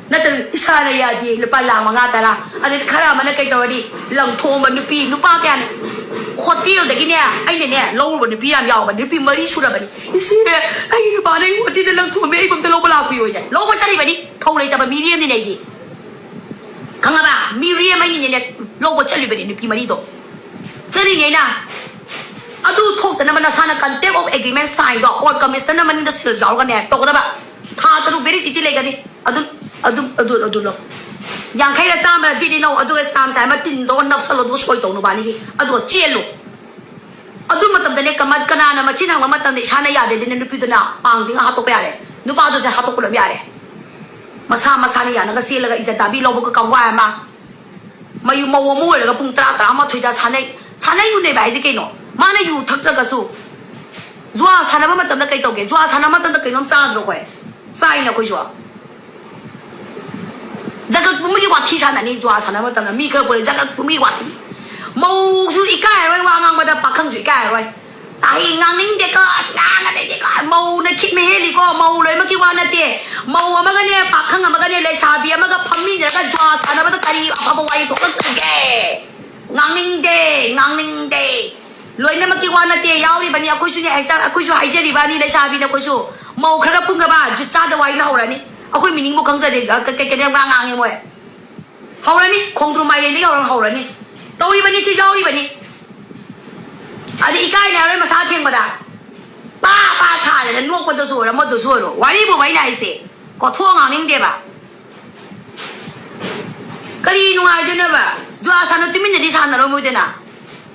ꯅꯠꯇ꯭ꯔꯗꯤ ꯏꯁꯥꯅ ꯌꯥꯗꯦ, ꯂꯨꯄꯥ ꯂꯥꯈ ꯃꯉꯥ, ꯇꯔꯥ, ꯑꯗꯩ ꯈꯔ ꯑꯃꯅ ꯀꯩ ꯇꯧꯔꯗꯤ, ꯂꯪꯊꯣꯛꯑꯝꯕ ꯅꯨꯄꯤ, ꯅꯨꯄꯥ ꯀꯌꯥꯅꯤ hotel ꯗꯒꯤꯅꯦ, ꯑꯩꯅꯅꯦ ꯂꯧꯔꯨꯕ ꯅꯨꯄꯤ ꯌꯥꯝ ꯌꯥꯎꯕ, ꯅꯨꯄꯤ ꯃꯔꯤ ꯁꯨꯔꯕꯅꯤ꯫ "ꯏꯆꯦ, ꯑꯩꯒꯤ ꯅꯨꯄꯥꯅ ꯑꯩ hotel ꯗ ꯂꯪꯊꯣꯛꯑꯝꯃꯦ, ꯑꯩꯕꯨ ꯑꯝꯇ ꯂꯧꯕ ꯂꯥꯛꯄꯤꯌꯣꯅꯦ", ꯂꯧꯕ ꯆꯠꯂꯤꯕꯅꯤ꯫ ꯊꯧ ꯂꯩꯇꯕ ꯃꯤꯔꯦꯝꯅꯤꯅꯦ ꯑꯩꯗꯤ, ꯈꯪꯉꯕ? ꯃꯤꯔꯦꯝ ꯑꯩꯅꯤꯅꯦ ꯂꯧꯕ ꯆꯠꯂꯤꯕꯅꯤ ꯅꯨꯄꯤ ꯃꯔꯤꯗꯣ꯫ ꯆꯠꯂꯤꯅꯦ ꯑꯩꯅ꯫ ꯑꯗꯨ ꯊꯣꯛꯇꯅꯕ ꯅꯁꯥꯅ contract of agreement sign ꯗꯣ, ꯑꯣꯠ ꯀꯃꯤꯁꯅꯔꯅ ꯃꯅꯤꯡꯗ seal ꯌꯥꯎꯔꯒꯅꯦ ꯇꯧꯒꯗꯕ꯫ ꯊꯥ ꯇꯔꯨꯛ validity ꯂꯩꯒꯅꯤ꯫ ꯑꯗꯨ, ꯑꯗꯨ, ꯑꯗꯨ, ꯑꯗꯨ ꯂꯧ꯫ ꯌꯥꯡꯈꯩꯔ ꯆꯥꯝꯃꯔ ꯗꯤꯗꯤ ꯂꯧ, ꯑꯗꯨꯒ stamp sign ꯑꯃ ꯇꯤꯟꯗꯣ ꯅꯞꯁꯜꯂꯣ, ꯑꯗꯨꯒ ꯁꯣꯏ ꯇꯧ ꯅꯨꯕꯥꯅꯤꯒꯤ, ꯑꯗꯨꯒ ꯆꯦꯜꯂꯨ꯫ ꯑꯗꯨ ꯃꯇꯝꯗꯅꯦ ꯀꯃ-, ꯀꯅꯥꯅ ꯃꯆꯤꯟ ꯍꯪꯕ ꯃꯇꯝꯗ ꯏꯁꯥꯅ ꯌꯥꯗꯦꯗꯅ ꯅꯨꯄꯤꯗꯨꯅ ꯄꯥꯡ ꯇꯤꯡꯉ ꯍꯥꯠꯇꯣꯛꯄ ꯌꯥꯔꯦ? ꯅꯨꯄꯥꯗꯨꯁꯦ ꯍꯥꯠꯇꯣꯛꯄ ꯂꯣꯏ ꯌꯥꯔꯦ꯫ ꯃꯁꯥ ꯃꯁꯥꯅ ꯌꯥꯅꯒ ꯆꯦꯜꯂꯒ ꯏꯖꯠ ꯇꯥꯕꯤ ꯂꯧꯕꯒ ꯀꯥꯡꯋꯥꯏ ꯑꯃ꯫ ꯃꯌꯨ ꯃꯧ ꯑꯃ ꯑꯣꯏꯔꯒ ꯄꯨꯡ ꯇꯔꯥ, ꯇꯔꯥꯃꯥꯊꯣꯏꯗ ꯁꯥꯟꯅꯩ꯫ ꯁꯥꯟꯅꯩ ꯌꯨꯅꯦꯕ ꯍꯥꯏꯁꯦ ꯀꯩꯅꯣ? ꯃꯥꯅ ꯌꯨ ꯊꯛꯇ꯭ꯔꯒꯁꯨ꯫ ꯖꯨꯋꯥ ꯁꯥꯟꯅꯕ ꯃꯇꯝꯗ ꯀꯩ ꯇꯧꯒꯦ? ꯖꯨꯋꯥ ꯁꯥꯟꯅꯕ ꯃꯇꯝꯗ ꯀꯩꯅꯣꯝ ꯆꯥꯗ꯭ꯔꯣ ꯑꯩꯈꯣꯏ? ꯆꯥꯏꯅ ꯑꯩꯈꯣꯏꯁꯨ꯫ ꯖꯒꯠ ꯄꯨꯝꯕꯒꯤ ꯋꯥꯊꯤ ꯁꯥꯟꯅꯅꯤ ꯖꯨꯋꯥ ꯁꯥꯟꯅꯕ ꯃꯇꯝꯗ꯫ ꯃꯤ ꯈꯔ ꯄꯨꯔꯦ ꯖꯒꯠ ꯄꯨꯝꯕꯒꯤ ꯋꯥꯊꯤ꯫ ꯃꯧꯁꯨ ꯏꯀꯥꯏꯔꯣꯏ ꯋꯥ ꯉꯥꯡꯕꯗ, ꯄꯥꯈꯪꯁꯨ ꯏꯀꯥꯏꯔꯣꯏ꯫ ꯑꯩ ꯉꯥꯡꯅꯤꯡꯗꯦꯀꯣ, ꯑꯁ ꯉꯥꯡꯉꯗꯤꯀꯣ, ꯃꯧꯅ ꯈꯤꯠꯅ ꯍꯦꯜꯂꯤꯀꯣ, ꯃꯧ ꯂꯣꯏꯅꯃꯛꯀꯤ ꯋꯥ ꯅꯠꯇꯦ꯫ ꯃꯧ ꯑꯃꯒꯅꯦ, ꯄꯥꯈꯪ ꯑꯃꯒꯅꯦ, ꯂꯩꯁꯥꯕꯤ ꯑꯃꯒ ꯐꯝꯃꯤꯟꯅꯔꯒ ꯖꯨꯋꯥ ꯁꯥꯟꯅꯕꯗ ꯀꯔꯤ ꯑꯐꯕ ꯋꯥꯔꯤ ꯊꯣꯛꯂꯛꯇꯒꯦ? ꯉꯥꯡꯅꯤꯡꯗꯦ, ꯉꯥꯡꯅꯤꯡꯗꯦ꯫ ꯂꯣꯏꯅꯃꯛꯀꯤ ꯋꯥ ꯅꯠꯇꯦ, ꯌꯥꯎꯔꯤꯕꯅꯤ, ꯑꯩꯈꯣꯏꯁꯨꯅꯦ, ꯍꯥꯏꯁ-, ꯑꯩꯈꯣꯏꯁꯨ ꯍꯥꯏꯖꯔꯤꯕꯅꯤ, ꯂꯩꯁꯥꯕꯤꯅ ꯑꯩꯈꯣꯏꯁꯨ꯫ ꯃꯧ ꯈꯔꯒ ꯄꯨꯟꯈ꯭ꯔꯕ ꯖꯨꯠ ꯆꯥꯗ ꯋꯥꯔꯤꯅ ꯍꯧꯔꯅꯤ꯫ ꯑꯩꯈꯣꯏ ꯃꯤꯅꯤꯡꯕꯨ ꯈꯪꯖꯗꯦ, ꯑ, ꯀ-, ꯀ-, ꯀꯩꯅꯣ ꯉꯥꯡ ꯉꯥꯡꯉꯦ ꯃꯣꯏ꯫ ꯍꯧꯔꯅꯤ, ꯈꯣꯡꯗ꯭ꯔꯨꯝ ꯃꯥꯏꯔꯦꯟꯗꯒꯤ ꯍꯧꯔ ꯍꯧꯔꯅꯤ꯫ ꯇꯧꯔꯤꯕꯅꯤ, ꯁꯤ ꯌꯥꯎꯔꯤꯕꯅꯤ꯫ ꯑꯗ ꯏꯀꯥꯏꯅ ꯌꯥꯔꯣꯏ ꯃꯁꯥ ꯊꯦꯡꯕꯗ꯫ ꯄꯥ ꯄꯥ ꯊꯥꯗꯅ ꯅꯣꯛꯄꯗꯁꯨ ꯑꯣꯏꯔꯣ, ꯑꯃꯗꯁꯨ ꯑꯣꯏꯔꯣ꯫ ꯋꯥꯔꯤꯕꯨ ꯑꯩꯅ ꯍꯥꯏꯁꯦ꯫ ꯀꯣꯊꯣꯛꯑ ꯉꯥꯡꯅꯤꯡꯗꯦꯕ꯫ ꯀꯔꯤ ꯅꯨꯡꯉꯥꯏꯗꯣꯏꯅꯣꯕ? ꯖꯨꯋꯥ ꯁꯥꯟꯅ ꯇꯨꯃꯤꯟꯅꯗꯤ ꯁꯥꯟꯅꯔꯝꯃꯣꯏꯗꯅ꯫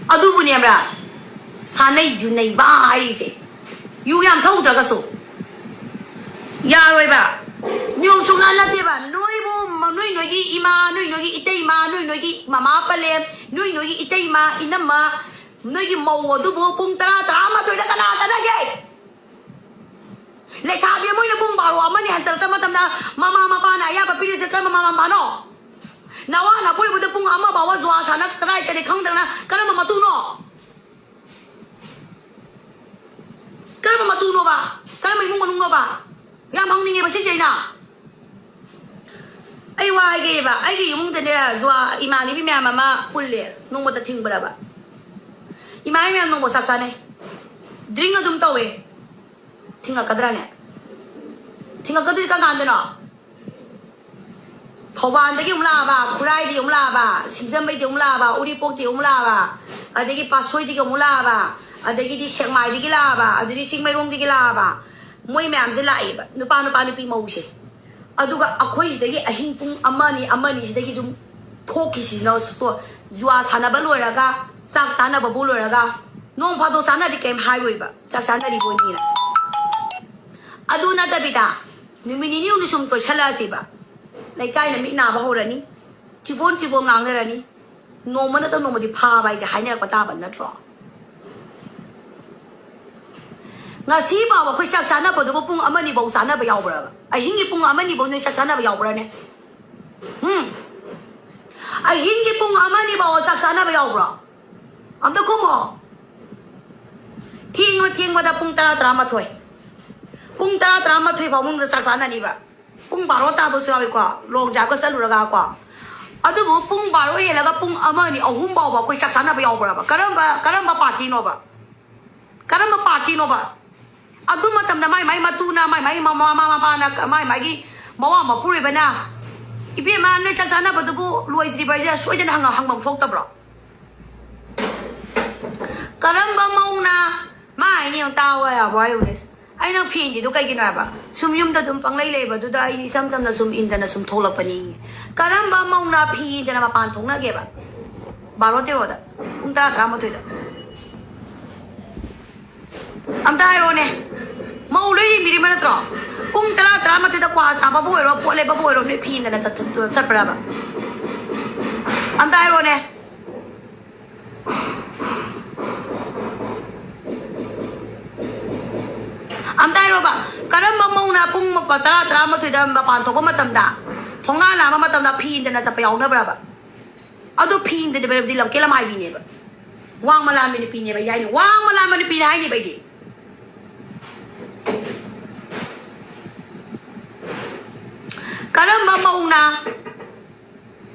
ꯑꯗꯨꯕꯨꯅꯦꯕ꯭ꯔꯥ? ꯁꯥꯟꯅꯩ ꯌꯨꯅꯩꯕ ꯍꯥꯏꯔꯤꯁꯦ꯫ ꯌꯨ ꯌꯥꯝ ꯊꯧꯗ꯭ꯔꯒꯁꯨ꯫ ꯌꯥꯔꯣꯏꯕ꯫ ꯅꯤꯌꯣꯝ ꯁꯨꯡꯅ ꯅꯠꯇꯦꯕ꯫ ꯅꯣꯏꯕꯨ ꯃ-, ꯅꯣꯏ ꯅꯣꯏꯒꯤ ꯏꯃꯥ, ꯅꯣꯏ ꯅꯣꯏꯒꯤ ꯏꯇꯩꯃ, ꯅꯣꯏ ꯅꯣꯏꯒꯤ ꯃꯃꯥ ꯄꯂꯦꯝ, ꯅꯣꯏ ꯅꯣꯏꯒꯤ ꯏꯇꯩꯃ, ꯏꯅꯝꯃ, ꯅꯣꯏꯒꯤ ꯃꯧ ꯑꯗꯨꯕꯨ ꯄꯨꯡ ꯇꯔꯥ, ꯇꯔꯥꯃꯥꯊꯣꯏꯗ ꯀꯅꯥ ꯆꯠꯅꯒꯦ? ꯂꯩꯁꯥꯕꯤ ꯑꯃ ꯑꯣꯏꯅ ꯄꯨꯡ ꯕꯥꯔꯣ ꯑꯃꯅꯤ ꯍꯟꯖꯜꯂꯛꯇ ꯃꯇꯝꯗ ꯃꯃꯥ ꯃꯄꯥꯅ ꯑꯌꯥꯕ ꯄꯤꯔꯤꯁꯦ ꯀꯔꯝꯕ ꯃꯃꯥ ꯃꯄꯥꯅꯣ? ꯅꯋꯥ ꯅꯄꯨꯔꯣꯏꯕꯗ ꯄꯨꯡ ꯑꯃ ꯐꯥꯎꯕ ꯖꯨꯋꯥ ꯁꯥꯟꯅ ꯀꯗꯥꯏ ꯆꯠꯂꯤ ꯈꯪꯗꯅ ꯀꯔꯝꯕ ꯃꯇꯨꯅꯣ? ꯀꯔꯝꯕ ꯃꯇꯨꯅꯣꯕ? ꯀꯔꯝꯕ ꯏꯃꯨꯡ ꯃꯅꯨꯡꯅꯣꯕ? ꯌꯥꯝ ꯍꯪꯅꯤꯡꯉꯦꯕ ꯁꯤꯁꯦ ꯑꯩꯅ꯫ ꯑꯩ ꯋꯥ ꯍꯥꯏꯒꯦꯕ, ꯑꯩꯒꯤ ꯏꯃꯨꯡꯗꯅꯦ ꯖꯨꯋꯥ ꯏꯃꯥꯟꯅꯕꯤ ꯃꯌꯥꯝ ꯑꯃ ꯄꯨꯜꯂꯦ, ꯅꯣꯡꯃꯇ ꯊꯤꯡꯕ꯭ꯔꯕ? ꯏꯃꯥꯟꯅꯕꯤ ꯃꯌꯥꯝ ꯅꯣꯡꯃ ꯆꯥꯛ ꯆꯥꯅꯩ, ꯗ꯭ꯔꯤꯡ ꯑꯗꯨꯝ ꯇꯧꯋꯦ, ꯊꯤꯡꯉꯛꯀꯗ꯭ꯔꯅꯦ? ꯊꯤꯡꯉꯛꯀꯗꯣꯏꯁꯦ ꯀꯔꯝ ꯀꯥꯟꯗꯅꯣ? ꯊꯧꯕꯥꯜꯗꯒꯤ ꯑꯃꯨꯛ ꯂꯥꯛꯑꯕ, ꯈꯨꯔꯥꯏꯗꯒꯤ ꯑꯃꯨꯛ ꯂꯥꯛꯑꯕ, ꯁꯤꯡꯖꯃꯩꯗꯒꯤ ꯑꯃꯨꯛ ꯂꯥꯛꯑꯕ, ꯎꯔꯤꯄꯣꯛꯇꯒꯤ ꯑꯃꯨꯛ ꯂꯥꯛꯑꯕ, ꯑꯗꯒꯤ ꯄꯥꯠꯁꯣꯏꯗꯒꯤ ꯑꯃꯨꯛ ꯂꯥꯛꯑꯕ, ꯑꯗꯒꯤꯗꯤ ꯁꯦꯛꯃꯥꯏꯗꯒꯤ ꯂꯥꯛꯑꯕ, ꯑꯗꯨꯗꯤ ꯆꯤꯡꯃꯩꯔꯣꯡꯗꯒꯤ ꯂꯥꯛꯑꯕ, ꯃꯣꯏ ꯃꯌꯥꯝꯁꯦ ꯂꯥꯛꯑꯦꯕ, ꯅꯨꯄꯥ ꯅꯨꯄꯥ ꯅꯨꯄꯤ ꯃꯧꯁꯦ꯫ ꯑꯗꯨꯒ ꯑꯩꯈꯣꯏ ꯁꯤꯗꯒꯤ ꯑꯍꯤꯡ ꯄꯨꯡ ꯑꯃ ꯑꯅꯤ, ꯑꯃ ꯑꯅꯤ ꯁꯤꯗꯒꯤ ꯁꯨꯝ ꯊꯣꯛꯈꯤꯁꯤꯅ ꯁꯨꯇꯣ-, ꯖꯨꯋꯥ ꯁꯥꯟꯅꯕ ꯂꯣꯏꯔꯒ, ꯆꯥꯛ ꯆꯥꯅꯕꯕꯨ ꯂꯣꯏꯔꯒ, ꯅꯣꯡ ꯐꯥꯗꯣꯛ ꯆꯥꯅꯗꯤ ꯀꯩꯝ ꯍꯥꯏꯔꯣꯏꯕ, ꯆꯥꯛ ꯆꯥꯅꯔꯤꯕꯣꯏꯅꯤꯅ꯫ ꯑꯗꯨ ꯅꯠꯇꯕꯤꯗ ꯅꯨꯃꯤꯠ ꯅꯤꯅꯤ ꯍꯨꯝꯅꯤ ꯁꯨꯝ ꯇꯣꯏꯁꯜꯂꯛꯑꯁꯤꯕ, ꯂꯩꯀꯥꯏꯅ ꯃꯤꯠ ꯅꯥꯕ ꯍꯧꯔꯅꯤ, ꯆꯤꯕꯣꯟ ꯆꯤꯕꯣꯟ ꯉꯥꯡꯅꯔꯅꯤ꯫ ꯅꯣꯡꯃ ꯅꯠꯇ ꯅꯣꯡꯃꯗꯤ ꯐꯥꯕ ꯍꯥꯏꯁꯦ ꯍꯥꯏꯅꯔꯛꯄ ꯇꯥꯕ ꯅꯠꯇ꯭ꯔꯣ? ꯉꯁꯤ ꯐꯥꯎꯕ ꯑꯩꯈꯣꯏ ꯆꯥꯛ ꯆꯥꯅꯕꯗꯨꯕꯨ ꯄꯨꯡ ꯑꯃ ꯑꯅꯤ ꯐꯥꯎ ꯆꯥꯅꯕ ꯌꯥꯎꯕ꯭ꯔꯕ? ꯑꯍꯤꯡꯒꯤ ꯄꯨꯡ ꯑꯃ ꯑꯅꯤ ꯐꯥꯎ ꯅꯣꯏ ꯆꯥꯛ ꯆꯥꯅꯕ ꯌꯥꯎꯕ꯭ꯔꯅꯦ? ꯎꯝ? ꯑꯍꯤꯡꯒꯤ ꯄꯨꯡ ꯑꯃ ꯑꯅꯤ ꯐꯥꯎ ꯆꯥꯛ ꯆꯥꯅꯕ ꯌꯥꯎꯕ꯭ꯔꯣ? ꯑꯝꯇ ꯈꯨꯝꯃꯣ꯫ ꯊꯦꯡꯉ ꯊꯦꯡꯕꯗ ꯄꯨꯡ ꯇꯔꯥ, ꯇꯔꯥꯃꯥꯊꯣꯏ, ꯄꯨꯡ ꯇꯔꯥ, ꯇꯔꯥꯃꯥꯊꯣꯏ ꯐꯥꯎ ꯃꯅꯨꯡꯗ ꯆꯥꯛ ꯆꯥꯅꯅꯤꯕ꯫ ꯄꯨꯡ ꯕꯥꯔꯣ ꯇꯥꯕꯁꯨ ꯌꯥꯎꯏꯀꯣ, ꯂꯣꯡ ꯗ꯭ꯔꯥꯏꯚꯀ ꯆꯠꯂꯨꯔꯒꯀꯣ꯫ ꯑꯗꯨꯕꯨ ꯄꯨꯡ ꯕꯥꯔꯣ ꯍꯦꯜꯂꯒ ꯄꯨꯡ ꯑꯃ, ꯑꯅꯤ, ꯑꯍꯨꯝ ꯐꯥꯎꯕ ꯑꯩꯈꯣꯏ ꯆꯥꯛ ꯆꯥꯅꯕ ꯌꯥꯎꯕ꯭ꯔꯕ? ꯀꯔꯝꯕ, ꯀꯔꯝꯕ ꯄꯥꯔꯇꯤꯅꯣꯕ? ꯀꯔꯝꯕ ꯄꯥꯔꯇꯤꯅꯣꯕ? ꯑꯗꯨ ꯃꯇꯝꯗ ꯃꯥꯏ ꯃꯥꯏ ꯃꯇꯨꯅ, ꯃꯥꯏ ꯃꯥꯏ ꯃꯃꯥ ꯃꯄꯥꯅ, ꯃꯥꯏ ꯃꯥꯒꯤ ꯃꯋꯥ ꯃꯄꯨꯔꯣꯏꯕꯅ, "ꯏꯕꯦꯝꯃ, ꯅꯣꯏ ꯆꯥꯛ ꯆꯥꯅꯕꯗꯨꯕꯨ ꯂꯣꯏꯗ꯭ꯔꯤꯕ?" ꯍꯥꯏꯁꯦ ꯁꯣꯏꯗꯅ ꯍꯪꯉ-, ꯍꯪꯐꯝ ꯊꯣꯛꯇꯕ꯭ꯔꯣ? ꯀꯔꯝꯕ ꯃꯧꯅ, ꯃꯥ ꯍꯥꯏꯅꯤ ꯌꯦꯡꯉꯨ, ꯇꯥꯎ ꯍꯥꯏꯕ ꯋꯥꯔꯤꯅꯦ꯫ ꯑꯩꯅ ꯐꯦꯟꯒꯤꯗꯣ ꯀꯩꯒꯤꯅꯣ ꯍꯥꯏꯕ? ꯁꯨꯝ ꯌꯨꯝꯗ ꯑꯗꯨꯝ ꯄꯪꯂꯩ ꯂꯩꯕꯗꯨꯗ ꯑꯩ ꯏꯆꯝ ꯆꯝꯅ ꯁꯨꯝ ꯏꯟꯗꯅ ꯁꯨꯝ ꯊꯣꯛꯂꯛꯄꯅꯤ꯫ ꯀꯔꯝꯕ ꯃꯧꯅ ꯐꯤ ꯏꯟꯗꯅ ꯃꯄꯥꯟ ꯊꯣꯛꯅꯒꯦꯕ? ꯕꯥꯔꯣ ꯇꯦꯔꯣꯗ, ꯄꯨꯡ ꯇꯔꯥ, ꯇꯔꯥꯃꯥꯊꯣꯏꯗ꯫ ꯑꯝꯇ ꯍꯥꯏꯔꯣꯅꯦ꯫ ꯃꯧ ꯂꯣꯏ ꯌꯦꯡꯕꯤꯔꯤꯕ ꯅꯠꯇ꯭ꯔꯣ? ꯄꯨꯡ ꯇꯔꯥ, ꯇꯔꯥꯃꯥꯊꯣꯏꯗ ꯀ꯭ꯋꯥ ꯆꯥꯕꯕꯨ ꯑꯣꯏꯔꯣ, ꯄꯣꯠ ꯂꯩꯕꯕꯨ ꯑꯣꯏꯔꯣ, ꯅꯣꯏ ꯐꯤ ꯏꯟꯗꯅ ꯆꯠ-, ꯆꯠꯄ꯭ꯔꯕ? ꯑꯝꯇ ꯍꯥꯏꯔꯣꯅꯦ꯫ ꯑꯝꯇ ꯍꯥꯏꯔꯣꯕ, ꯀꯔꯝꯕ ꯃꯧꯅ ꯄꯨꯡ ꯃꯄ-, ꯇꯔꯥ, ꯇꯔꯥꯃꯥꯊꯣꯏꯗ ꯃꯄꯥꯟ ꯊꯣꯛꯄ ꯃꯇꯝꯗ, ꯊꯣꯡꯒꯥꯟ ꯂꯥꯟꯕ ꯃꯇꯝꯗ ꯐꯤ ꯏꯟꯗꯅ ꯆꯠꯄ ꯌꯥꯎꯅꯕ꯭ꯔꯕ? ꯑꯗꯨ ꯐꯤ ꯏꯟꯗꯅ ꯆꯠꯄꯗꯤ ꯂꯝꯀꯦꯠ ꯂꯝꯍꯥꯏꯕꯤꯅꯦꯕ꯫ ꯋꯥꯡꯃ ꯂꯥꯟꯕ ꯅꯨꯄꯤꯅꯦꯕ ꯑꯩ ꯍꯥꯏꯅꯤ, ꯋꯥꯡꯃ ꯂꯥꯟꯕ ꯅꯨꯄꯤꯅꯦ ꯍꯥꯏꯅꯤꯕ ꯑꯩꯗꯤ꯫ ꯀꯔꯝꯕ ꯃꯧꯅ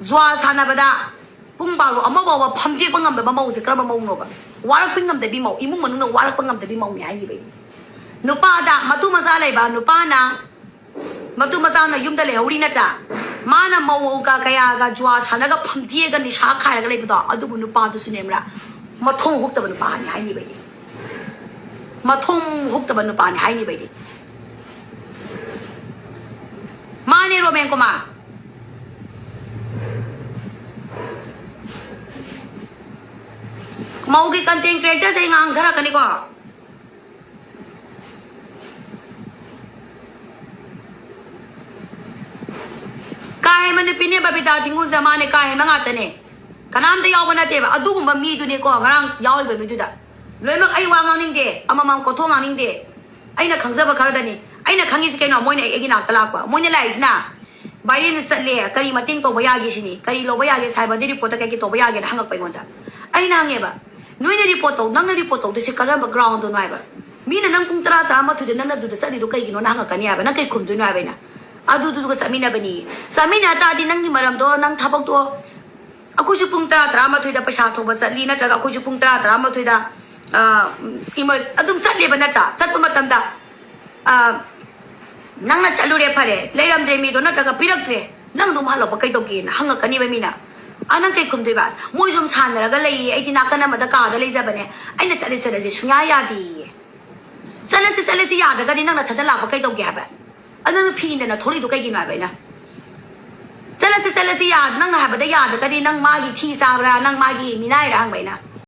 ꯖꯨꯋꯥ ꯁꯥꯟꯅꯕꯗ ꯄꯨꯡ ꯕꯥꯔꯣ, ꯑꯃ ꯐꯥꯎꯕ ꯐꯝꯗꯦꯛꯄ ꯉꯝꯗꯕ ꯃꯧꯁꯦ ꯀꯔꯝꯕ ꯃꯧꯅꯣꯕ? ꯋꯥꯔꯛꯄ ꯉꯝꯗꯕꯤ ꯃꯧ, ꯏꯃꯨꯡ ꯃꯅꯨꯡꯅ ꯋꯥꯔꯛꯄ ꯉꯝꯗꯕꯤ ꯃꯧꯅꯦ ꯍꯥꯏꯅꯤꯕ ꯑꯩꯗꯤ꯫ ꯅꯨꯄꯥꯗ, ꯃꯇꯨ ꯃꯆꯥ ꯂꯩꯕ ꯅꯨꯄꯥꯅ, ꯃꯇꯨ ꯃꯆꯥꯅ ꯌꯨꯝꯗ ꯂꯩꯍꯧꯔꯤ ꯅꯠꯇ꯭ꯔꯥ? ꯃꯥꯅ ꯃꯧꯒ ꯀꯌꯥꯒ ꯖꯨꯋꯥ ꯁꯥꯟꯅꯒ ꯐꯝꯗꯦꯛꯑꯒ ꯅꯤꯁꯥ ꯈꯥꯏꯔꯒ ꯂꯩꯕꯗꯣ, ꯑꯗꯨꯕꯨ ꯅꯨꯄꯥꯗꯨꯁꯨꯅꯦꯕ꯭ꯔꯥ, ꯃꯊꯣꯡ ꯍꯨꯛꯇꯕ ꯅꯨꯄꯥꯅꯤ ꯍꯥꯏꯅꯤꯕ ꯑꯩꯗꯤ꯫ ꯃꯊꯣꯡ ꯍꯨꯛꯇꯕ ꯅꯨꯄꯥꯅꯤ ꯍꯥꯏꯅꯤꯕ ꯑꯩꯗꯤ꯫ ꯃꯥꯅꯦ, ꯔꯣꯃꯦꯟ ꯀꯨꯃꯥꯔ꯫ ꯃꯧꯒꯤ content creatorꯁꯦ ꯑꯩ ꯉꯥꯡꯊꯔꯛꯀꯅꯤꯀꯣ꯫ ꯀꯥ ꯍꯦꯟꯕ ꯅꯨꯄꯤꯅꯦ ꯕꯕꯤꯇꯥ ꯊꯤꯡꯒꯨꯟꯁꯦ, ꯃꯥꯅꯦ ꯀꯥ ꯍꯦꯟꯕ ꯉꯥꯛꯇꯅꯦ꯫ ꯀꯅꯥꯝꯇ ꯌꯥꯎꯕ ꯅꯠꯇꯦꯕ꯫ ꯑꯗꯨꯒꯨꯝꯕ ꯃꯤꯗꯨꯅꯤꯀꯣ ꯉꯔꯥꯡ ꯌꯥꯎꯔꯤꯕ ꯃꯤꯗꯨꯗ꯫ ꯂꯣꯏꯅꯃꯛ ꯑꯩ ꯋꯥ ꯉꯥꯡꯅꯤꯡꯗꯦ, ꯑꯃꯃꯝ ꯀꯣꯊꯣꯛ ꯉꯥꯡꯅꯤꯡꯗꯦ꯫ ꯑꯩꯅ ꯈꯪꯖꯕ ꯈꯔꯗꯅꯤ꯫ ꯑꯩꯅ ꯈꯪꯉꯤꯁꯤ ꯀꯩꯅꯣ? ꯃꯣꯏꯅ ꯑꯩꯒꯤ ꯅꯥꯛꯇ ꯂꯥꯛꯄ꯫ ꯃꯣꯏꯅ ꯂꯥꯛꯏꯁꯤꯅ viral ꯆꯠꯂꯦ, ꯀꯔꯤ ꯃꯇꯦꯡ ꯇꯧꯕ ꯌꯥꯒꯦ ꯁꯤꯅꯤ, ꯀꯔꯤ ꯂꯧꯕ ꯌꯥꯒꯦ, cyberꯗ report ꯀꯩꯀꯩ ꯇꯧꯕ ꯌꯥꯒꯦꯅ ꯍꯪꯉꯛꯄ ꯑꯩꯉꯣꯟꯗ꯫ ꯑꯩꯅ ꯍꯪꯉꯦꯕ, "ꯅꯣꯏꯅ report ꯇꯧ, ꯅꯪꯅ report ꯇꯧꯗꯣꯏꯁꯦ ꯀꯔꯝꯕ groundꯗꯅꯣ?" ꯍꯥꯏꯕ꯫ ꯃꯤꯅ ꯅꯪ ꯄꯨꯡ ꯇꯔꯥ, ꯇꯔꯥꯃꯥꯊꯣꯏꯗ ꯅꯪꯅ ꯑꯗꯨꯗ ꯆꯠꯂꯤꯗꯣ ꯀꯩꯒꯤꯅꯣꯅ ꯍꯪꯉꯛꯀꯅꯤ ꯍꯥꯏꯕ꯫ ꯅꯪ ꯀꯩ ꯈꯨꯝꯗꯣꯏꯅꯣ ꯍꯥꯏꯕ ꯑꯩꯅ? "ꯑꯗꯨꯗꯨꯒ ꯆꯠꯃꯤꯟꯅꯕꯅꯤ꯫ ꯆꯠꯃꯤꯟꯅ ꯇꯥꯔꯗꯤ ꯅꯪꯒꯤ ꯃꯔꯝꯗꯣ, ꯅꯪ ꯊꯕꯛꯇꯣ, ꯑꯩꯈꯣꯏꯁꯨ ꯄꯨꯡ ꯇꯔꯥ, ꯇꯔꯥꯃꯥꯊꯣꯏꯗ ꯄꯩꯁꯥ ꯊꯧꯕ ꯆꯠꯂꯤ, ꯅꯠꯇ꯭ꯔꯒ ꯑꯩꯈꯣꯏꯁꯨ ꯄꯨꯡ ꯇꯔꯥ, ꯇꯔꯥꯃꯥꯊꯣꯏꯗ, ꯑ, emer-, ꯑꯗꯨꯝ ꯆꯠꯂꯦꯕ ꯅꯠꯇ꯭ꯔꯥ? ꯆꯠꯄ ꯃꯇꯝꯗ, ꯑ, ꯅꯪꯅ ꯆꯠꯂꯨꯔꯦ, ꯐꯔꯦ, ꯂꯩꯔꯝꯗ꯭ꯔꯦ ꯃꯤꯗꯣ, ꯅꯠꯇ꯭ꯔꯒ ꯄꯤꯔꯛꯇ꯭ꯔꯦ, ꯅꯪ ꯑꯗꯨꯝ ꯍꯜꯂꯛꯄ ꯀꯩꯗꯧꯒꯦꯅ ꯍꯪꯉꯛꯀꯅꯤꯕ ꯃꯤꯅ꯫ ꯑ, ꯅꯪ ꯀꯩ ꯈꯨꯝꯗꯣꯏꯕ? ꯃꯣꯏ ꯁꯨꯝ ꯁꯥꯟꯅꯔꯒ ꯂꯩꯌꯦ, ꯑꯩꯗꯤ ꯅꯥꯀꯟ ꯑꯃꯗ ꯀꯥꯗ ꯂꯩꯖꯕꯅꯦ, ꯑꯩꯅ ꯆꯠꯂꯦ ꯆꯠꯂꯁꯦ ꯁꯨꯡꯌꯥ ꯌꯥꯗꯦꯌꯦ꯫ ꯆꯠꯂꯁꯤ, ꯆꯠꯂꯁꯤ ꯌꯥꯗ꯭ꯔꯒꯗꯤ ꯅꯪ ꯅꯊꯟꯗ ꯂꯥꯛꯄ ꯀꯩꯗꯧꯒꯦ ꯍꯥꯏꯕ? ꯑꯗꯨ ꯅꯪ ꯐꯤ ꯏꯟꯗꯅ ꯊꯣꯛꯂꯛꯏꯗꯣ ꯀꯩꯒꯤꯅꯣ ꯍꯥꯏꯕ ꯑꯩꯅ? "ꯆꯠꯂꯁꯤ, ꯆꯠꯂꯁꯤ ꯌꯥ-, ꯅꯪꯅ ꯍꯥꯏꯕꯗ ꯌꯥꯗ꯭ꯔꯒꯗꯤ ꯅꯪ ꯃꯥꯒꯤ ꯊꯤ ꯆꯥꯕ꯭ꯔꯥ, ꯅꯪ ꯃꯥꯒꯤ ꯃꯤꯅꯥꯏꯔꯥ?" ꯍꯪꯕ ꯑꯩꯅ꯫